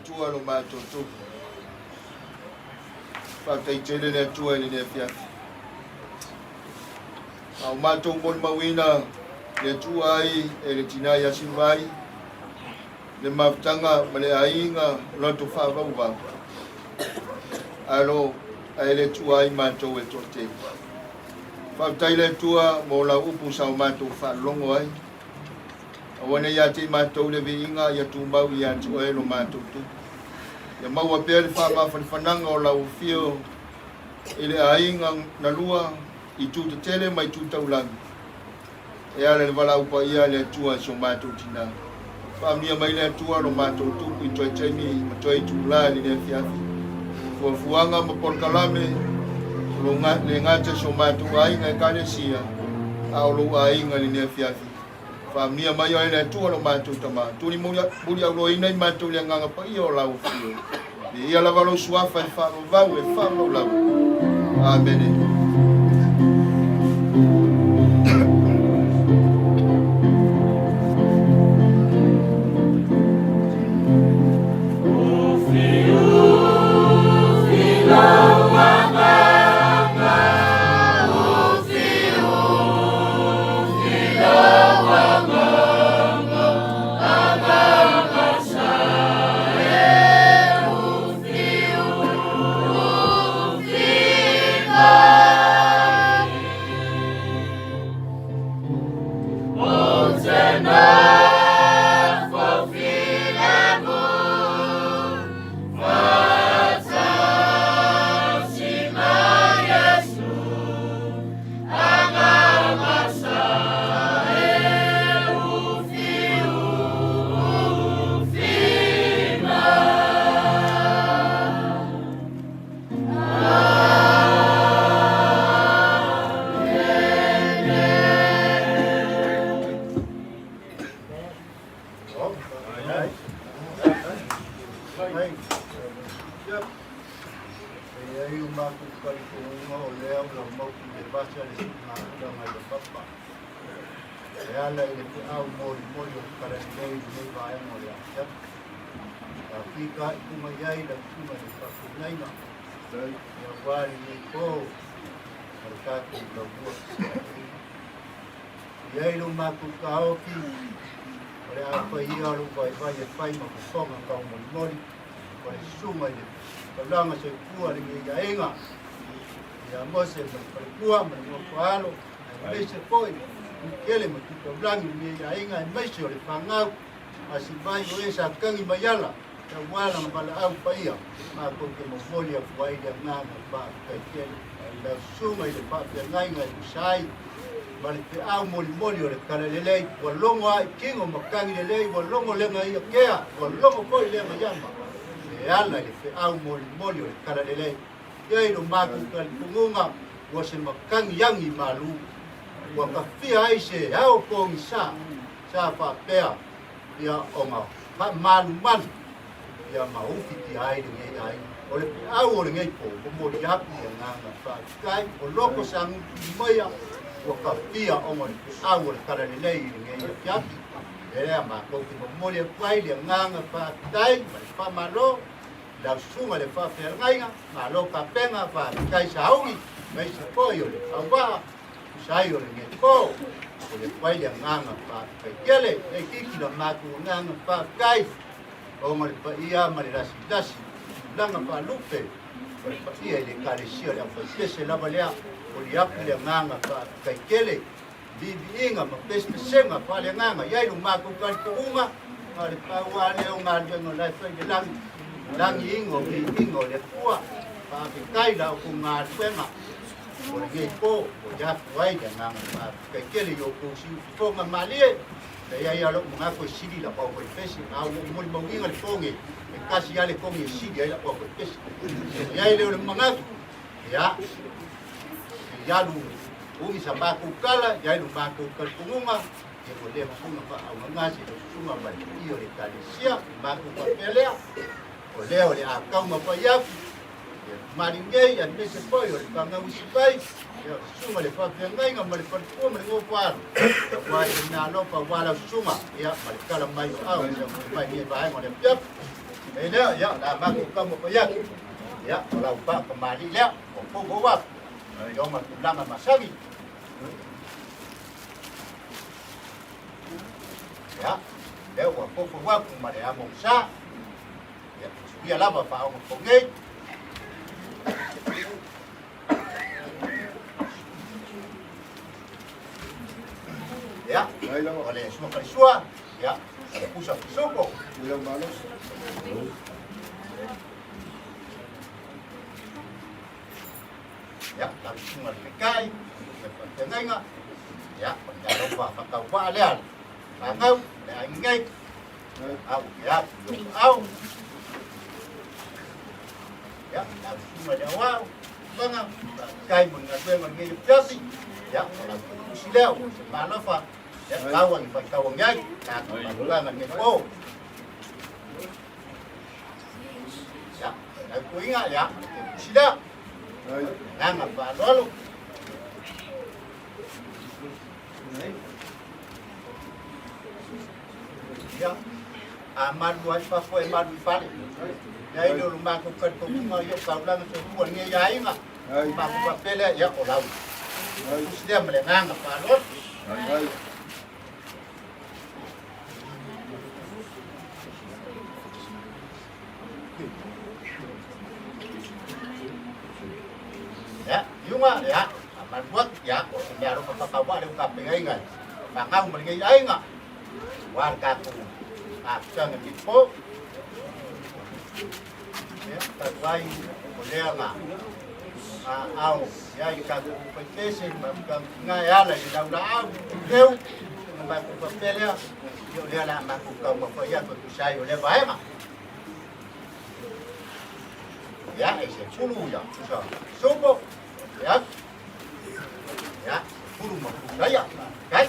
Atua lo matou Tupu. Faafetai tele le Atua i lenei afiafi. A o matou molimauina le Atua ai e le tinā ia Silivai, le mafutaga ma le aiga o latou faavauvau, alo ae le tuua ai matou e toatele. Faafetai le Atua mo lau upu sa o matou faalogo ai. Aua ne i ia te i matou le viiga ia tumau ia te oe lo matou Tupu. Ia maua pea le faamafanafanaga o lau afio i le aiga na lua i tu tetele ma i tu taulagi. E ala i le valaau paia a le Atua i so matou tinā. Faamanuia mai le Atua lo matou Tupu i toe taimi ma toe itulā i lenei afiafi. Fuafuaga ma polokalame o lo le gata i so matou aiga Ekalesia, a o lou aiga i lenei afiafi. Faamanuia mai oe le Atua lo matou Tama. Tuli muliauloina i matou le agaga paia o lau afio. Viia lava lou suafa e faavavau e faavavau lava. Amene. E i ai o matou talitonuga o lea ua motu i le vasa le siigaulaga i le papa. E ala i le feau molimoli o le Talalelei i lenei vaega o le afiafi. Sa fitaituga i ai lau susuga i le faafeagaiga aua lenei po ma le tatou taulua fesilafaiga. E i ai lo matou taofi o le a faia lou vaivai e fai ma fofoga taumolimoli o le susuga i le taulaga soifua lenei aiga ia Mose ma le faletua ma le nofo alo aemaise foi Mikele ma Tutaulagi lenei aiga aemaise o le fanau a Sivai o e sa tagi mai ala tauala ma valaau paia matou te momoli atu ai le agaga faafetai tele lau susuga i le faafeagaiga e tusa ai ma le feau molimoli o le Talalelei ua logo ai tino ma tagi lelei ua logo lega ia kea ua logo foi lega iama e ala i le feau molimoli o le Talalelei. Ia i lo matou talitonuga ua se matagi agi malu ua tafia ai se ao pogisa sa faapea ia ona faamalumalu ia ma ufitia ai lenei aiga. O le peau o lenei po momoli atu le agaga faafetai o loko sa gutu maia ua tafia ona o le peau o le Talalelei i lenei afiafi. E lea matou te momoli atu ai le agaga faafetai ma le faamalo lau susuga le faafeagaiga, malo tapena, faafetai sauni, aemaise foi o le auvaa, tusa ai o lenei po, o le atu ai le agaga faafetai tele, e itiiti la matou agaga faafetai, ona le paia ma le lasilasi, tulaga faalupe, o le paia i le Ekalesia o le Aufaipese lava lea, momoli atu le agaga faafetai tele, viiviiga ma pesepesega faaleagaga i ai lo matou talitonuga, a o le pau lava lea o galuega o la e fai i le lagi, lagiiga o viiviiga o le Atua. Faafetai la outou galuega o lenei po, o i atu ai le agaga faafetai tele i outou siufofoga malie. E i ai lava lou manatu e sili lau aufaipese, a ua ou molimauina le toge, e tasi lava le toge e sili ai lau aufaipese. E i ai lea o le manatu, ia, i alu umi sa matou tala, i ai lo matou talitonuga, ia ua leva foi ona faaaugaga se susuga ma le paia o le Ekalesia, i matou faapea lea, o lea o le a tau ma fai atu, ia malinei aemaise foi o le fanau isi mai, ia o le susuga i le faafeagaiga ma le faletua ma le nofo alo, aua se mea alofa aua lau susuga, ia ma le tala mai o au, sa mai nei vaega o le afiafi. Mei lea, ia, la matou taumafai atu, ia, o lau faatamalii lea, ua foufou atu, i ona tulaga masani. Ia, lea ua foufou atu ma le amo sa, ia, suia lava faaoga nei. Ia, o le sua falisua, ia, o le pusa fisoko. Ia, lau susuga le fekai, le faafeagaiga, ia, o le alofa faatauvaa lea, le fanau, le aiga nei, au ke atu i au. Ia, lau susuga le auau, manga, faafetai mo le galuega o lenei afiafi, ia, o lau tusi lea, ua se malofa, ia, taua ni faitau agi ai, tatou faatulaga lenei po. Ia, lau tuiga, ia, te tusi lea, agaga faaaloalo. Ia, a malu ai fafo e malu i fale. Ia i le o lo matou talitonuga ia o taulaga soifua lenei aiga. Matou faapea lea, ia o lau tusi lea ma le agaga faaaloalo. Ia, iuga, ia, malu atu, ia, o se mea alofa faatauvaa lea ua tapenaina e fanau ma lenei aiga, aua le tatou apitaga i lenei po. Ia, talu ai o lea na ao i ai le tatou faipese ma tina e ala i le laulaau teu, ona matou faapea lea, ia o lea o le a matou taumafai atu e tusa ai o lea vaega. Ia, e se pulu ia, pusa sopo, ia, ia, pulu ma pusa ia, kai.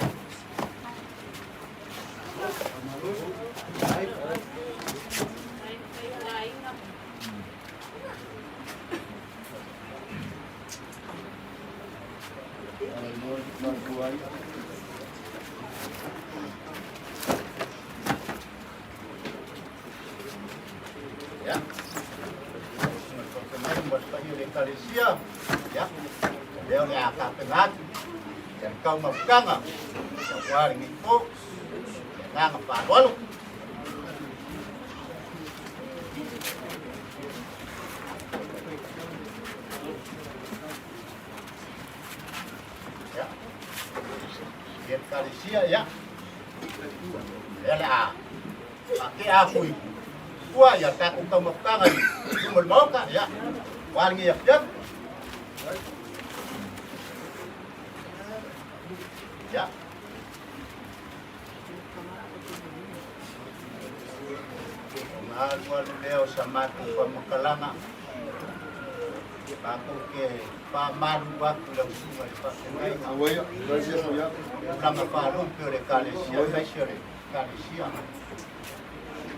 Ia. Ma le paia o le Ekalesia, ia, o lea o le a tapena atu ia le taumafataga aua lenei po, le agaga faaaloalo. Ia, le Ekalesia, ia, lea o le a Ake a fui tua ia tatou taumafataga i luma o le Maota, ia, aua lenei afiafi. Ia. Ona alualu lea o sa matou faamatalaga, matou te faamalu atu i lau susuga i le faafeagaiga, tulaga faalupe o le Ekalesia aemaise o le Ekalesia.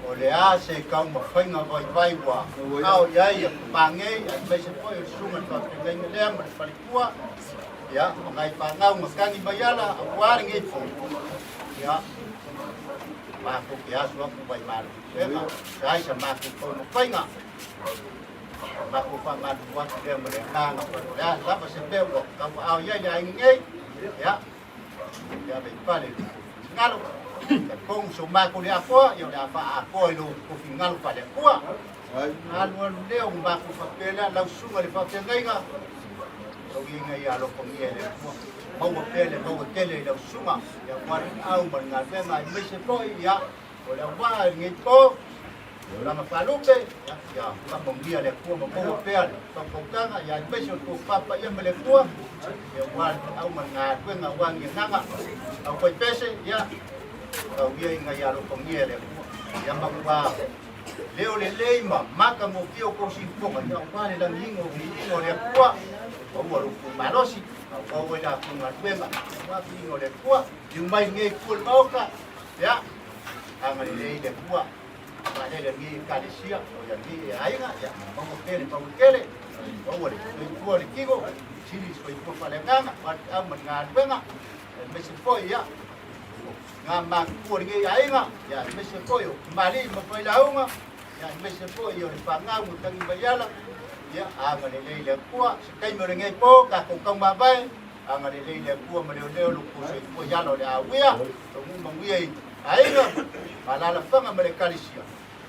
O le a se taumafaiga vaivai ua ao i ai ia Papagei aemaise foi o le susuga i le faafeagaiga lea ma le faletua, ia, ma nai fanau ma tagi mai ala aua lenei po, ia, matou te aso atu mai malupuega, sa ai sa matou taumafaiga, matou faamalulu atu lea ma le agaga o le a lava se mea ua tauaao i ai le aiga nei, ia, Ia ave i pale i lou finagalo. Talitonu so matou le atoa, ia o le a faaatoa i lou finagalo faale-Atua. Alualu lea o matou faapea lea, lau susuga i le faafeagaiga, tauiga ia alofagia e le Atua. Maua pea le maua tele i lau susuga, ia aua le au ma le galuega aemaise foi, ia, o le auvaa i lenei po, Tulaga faalupe, ia faamanuia le Atua ma maua pea le fautautaga, ia aemaise o le tofa paia ma le Atua, ia aua le feau ma le galuega aua ni agaga au faipese, ia tau ia ina ia alofagia e le Atua. Ia matua leo lelei ma matagofie o kou siufoga, ia aua le lagiina o viiga o le Atua, maua lou malosi, auau ai latou galuega, aua viiga o le Atua, liu mai lenei itu o le Maota, ia agalelei le Atua. Faalele lenei Ekalesia, o ia lenei aiga, ia maua pea le maua tele, maua le soifua o le tino, sili le soifua faaleagaga, aua le feau ma le galuega, aemaise foi ia ngā matutua o lenei aiga, ia aemaise foi o tamalii ma failauga, Ia, aemaise foi o le fanau ma Tagimaiala, ia, agalelei le Atua. Se taimi o lenei po, tatou taumavae, agalelei le Atua ma leoleo lo outou soifua i ala o le a uia, taunuu manuia i aiga ma alaalafaga ma le Ekalesia,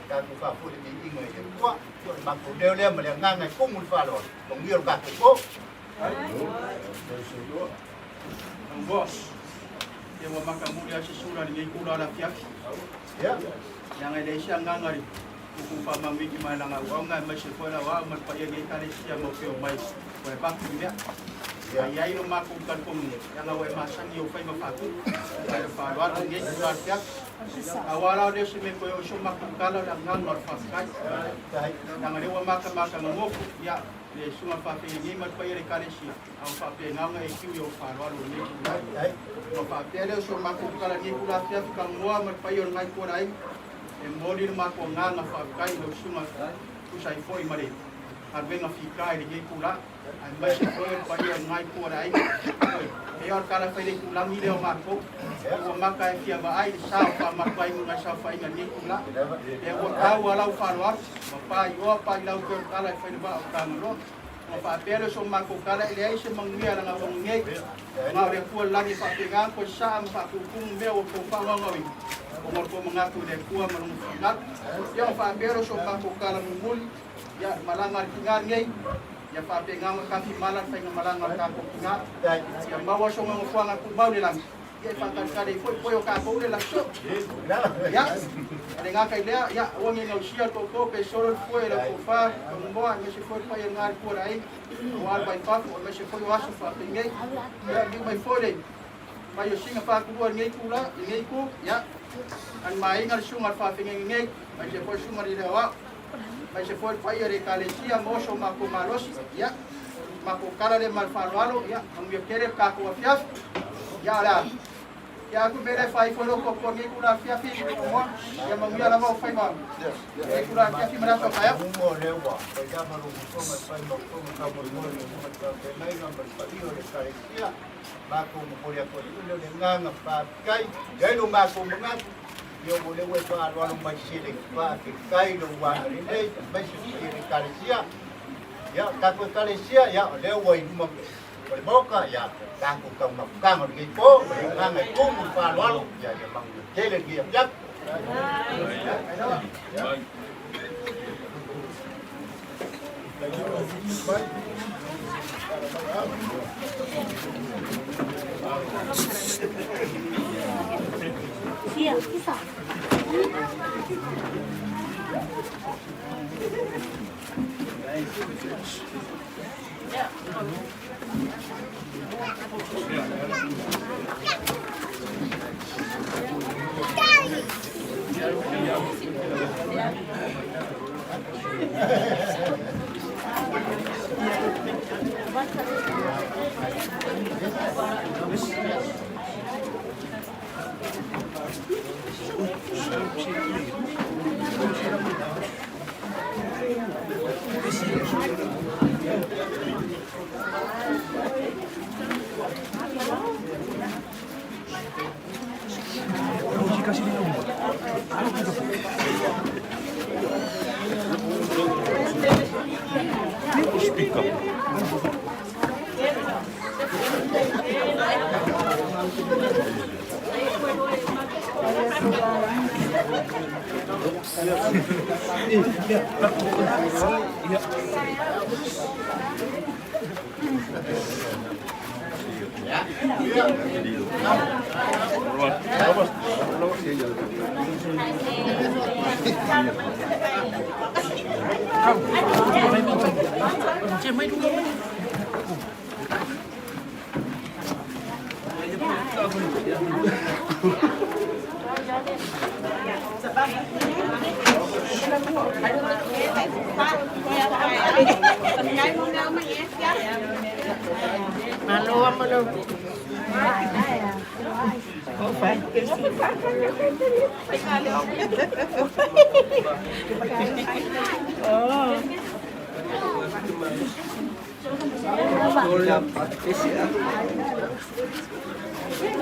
tatou faafoi le viiga i le Atua. Ia, o le matou leo lea ma le agaga e tumu i le faaaloalo, manuia lo tatou po. Boss. Ia ua matamuli lava se sula i lenei itula o le afiafi. Leaga e leai se agaga i le tuutuu faamamiki mai lana auauna aemaise foi lau au ma le paia i lenei Ekalesia ma peo mai ua e avatu le mea. A i ai lo matou talitonuga, leaga ua e masani i ou faiva faatupu, mai le faaaloalo i lenei itula afiafi. Aua la o lea o se mea toe oo i so matou tala o le agaga o le faafetai. Leaga o lea ua matamata nonofo, ia, le susuga faafeagaiga ma le paia o le Ekalesia, a ua faapena ona e tiu i ou faaaloalo i lenei itula. Ona faapea lea o si o matou tala i lenei itula afiafi Kanumoa ma le paia o le Ngai Tualaaiga, e momoli le matou agaga faafetai i lau susuga tusa ai foi ma le galuega fita i lenei itula, aemaise foi o le paia o le Ngai Tualaaiga. E pei lava o le tala fai i le itulagi lea o matou, ua mata e fia vaai i le sa o faamatuaina nai saofaiga i lenei itula. Lea ua tau a lau faaaloalo, ua pa i oa pa i lau pei o le tala e fai i le vaa o Tagaloa. Ona faapea lea o so matou tala, e leai se manuia lana auauna nei. Na o le Atua i le lagi e faapena ona toe saa ma faatutumu mea ua outou faagaogaoina, ona o le tou manatu i le Atua ma Lona finagalo. Ia ona faapea lea o so matou tala mulimuli, ia, le malaga a le tina lenei, ia faapena ona tafimala le faigamalaga a le tatou tina, ia maua sona nofoaga tumau i le lagi, Ia e faatalitali ai foi koe o tatou le laso. Ia, a le gata i lea, ia, aua ne i gausia le tootoo pe solo le fue i lau tofa, Tonumoa, aemaise foi le paia o lena le tua o le aiga, aua le vaifafo, aemaise foi o aso faapenei. Ia, liliu mai foi le mai o sina faatulua i lenei itula, i lenei itu, ia, Anumaaiga le susuga i le faafeagaiga nei, aemaise foi le susuga i le Aoao, aemaise foi le paia o le Ekalesia ma oso o matou malosi, ia, matou tala lea ma le faaaloalo, ia, manuia tele le tatou afiafi. Ia, o le a ia atu mea lea e fai foi loko ko nei kula afiafi, moa, ia manuia lava o faiva nei kula afiafi ma le aso a taeao. Umu o lea ua fai lava lo musoga e fai ma usoga taumolimoli le susuga i le faafeagaiga ma le paia o le Ekalesia. Matou momoli atu ai foi lea o le agaga faafetai. E i ai lo matou manatu, Ia ua lea ua e faaaloalo mai seleni faafetai lou agalelei aemaise le paia o le Ekalesia. Ia, tatou Ekalesia, ia, o lea ua i luma o le Maota, ia, tatou taumafutaga o lenei po, ma le agaga e tumu le faaaloalo, ia, ia manuia tele lenei afiafi. Yes,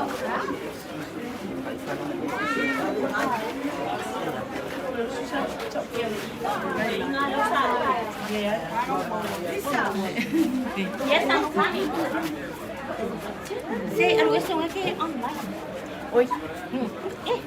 I'm coming. Say, aru ese ke online. Oi. Eh.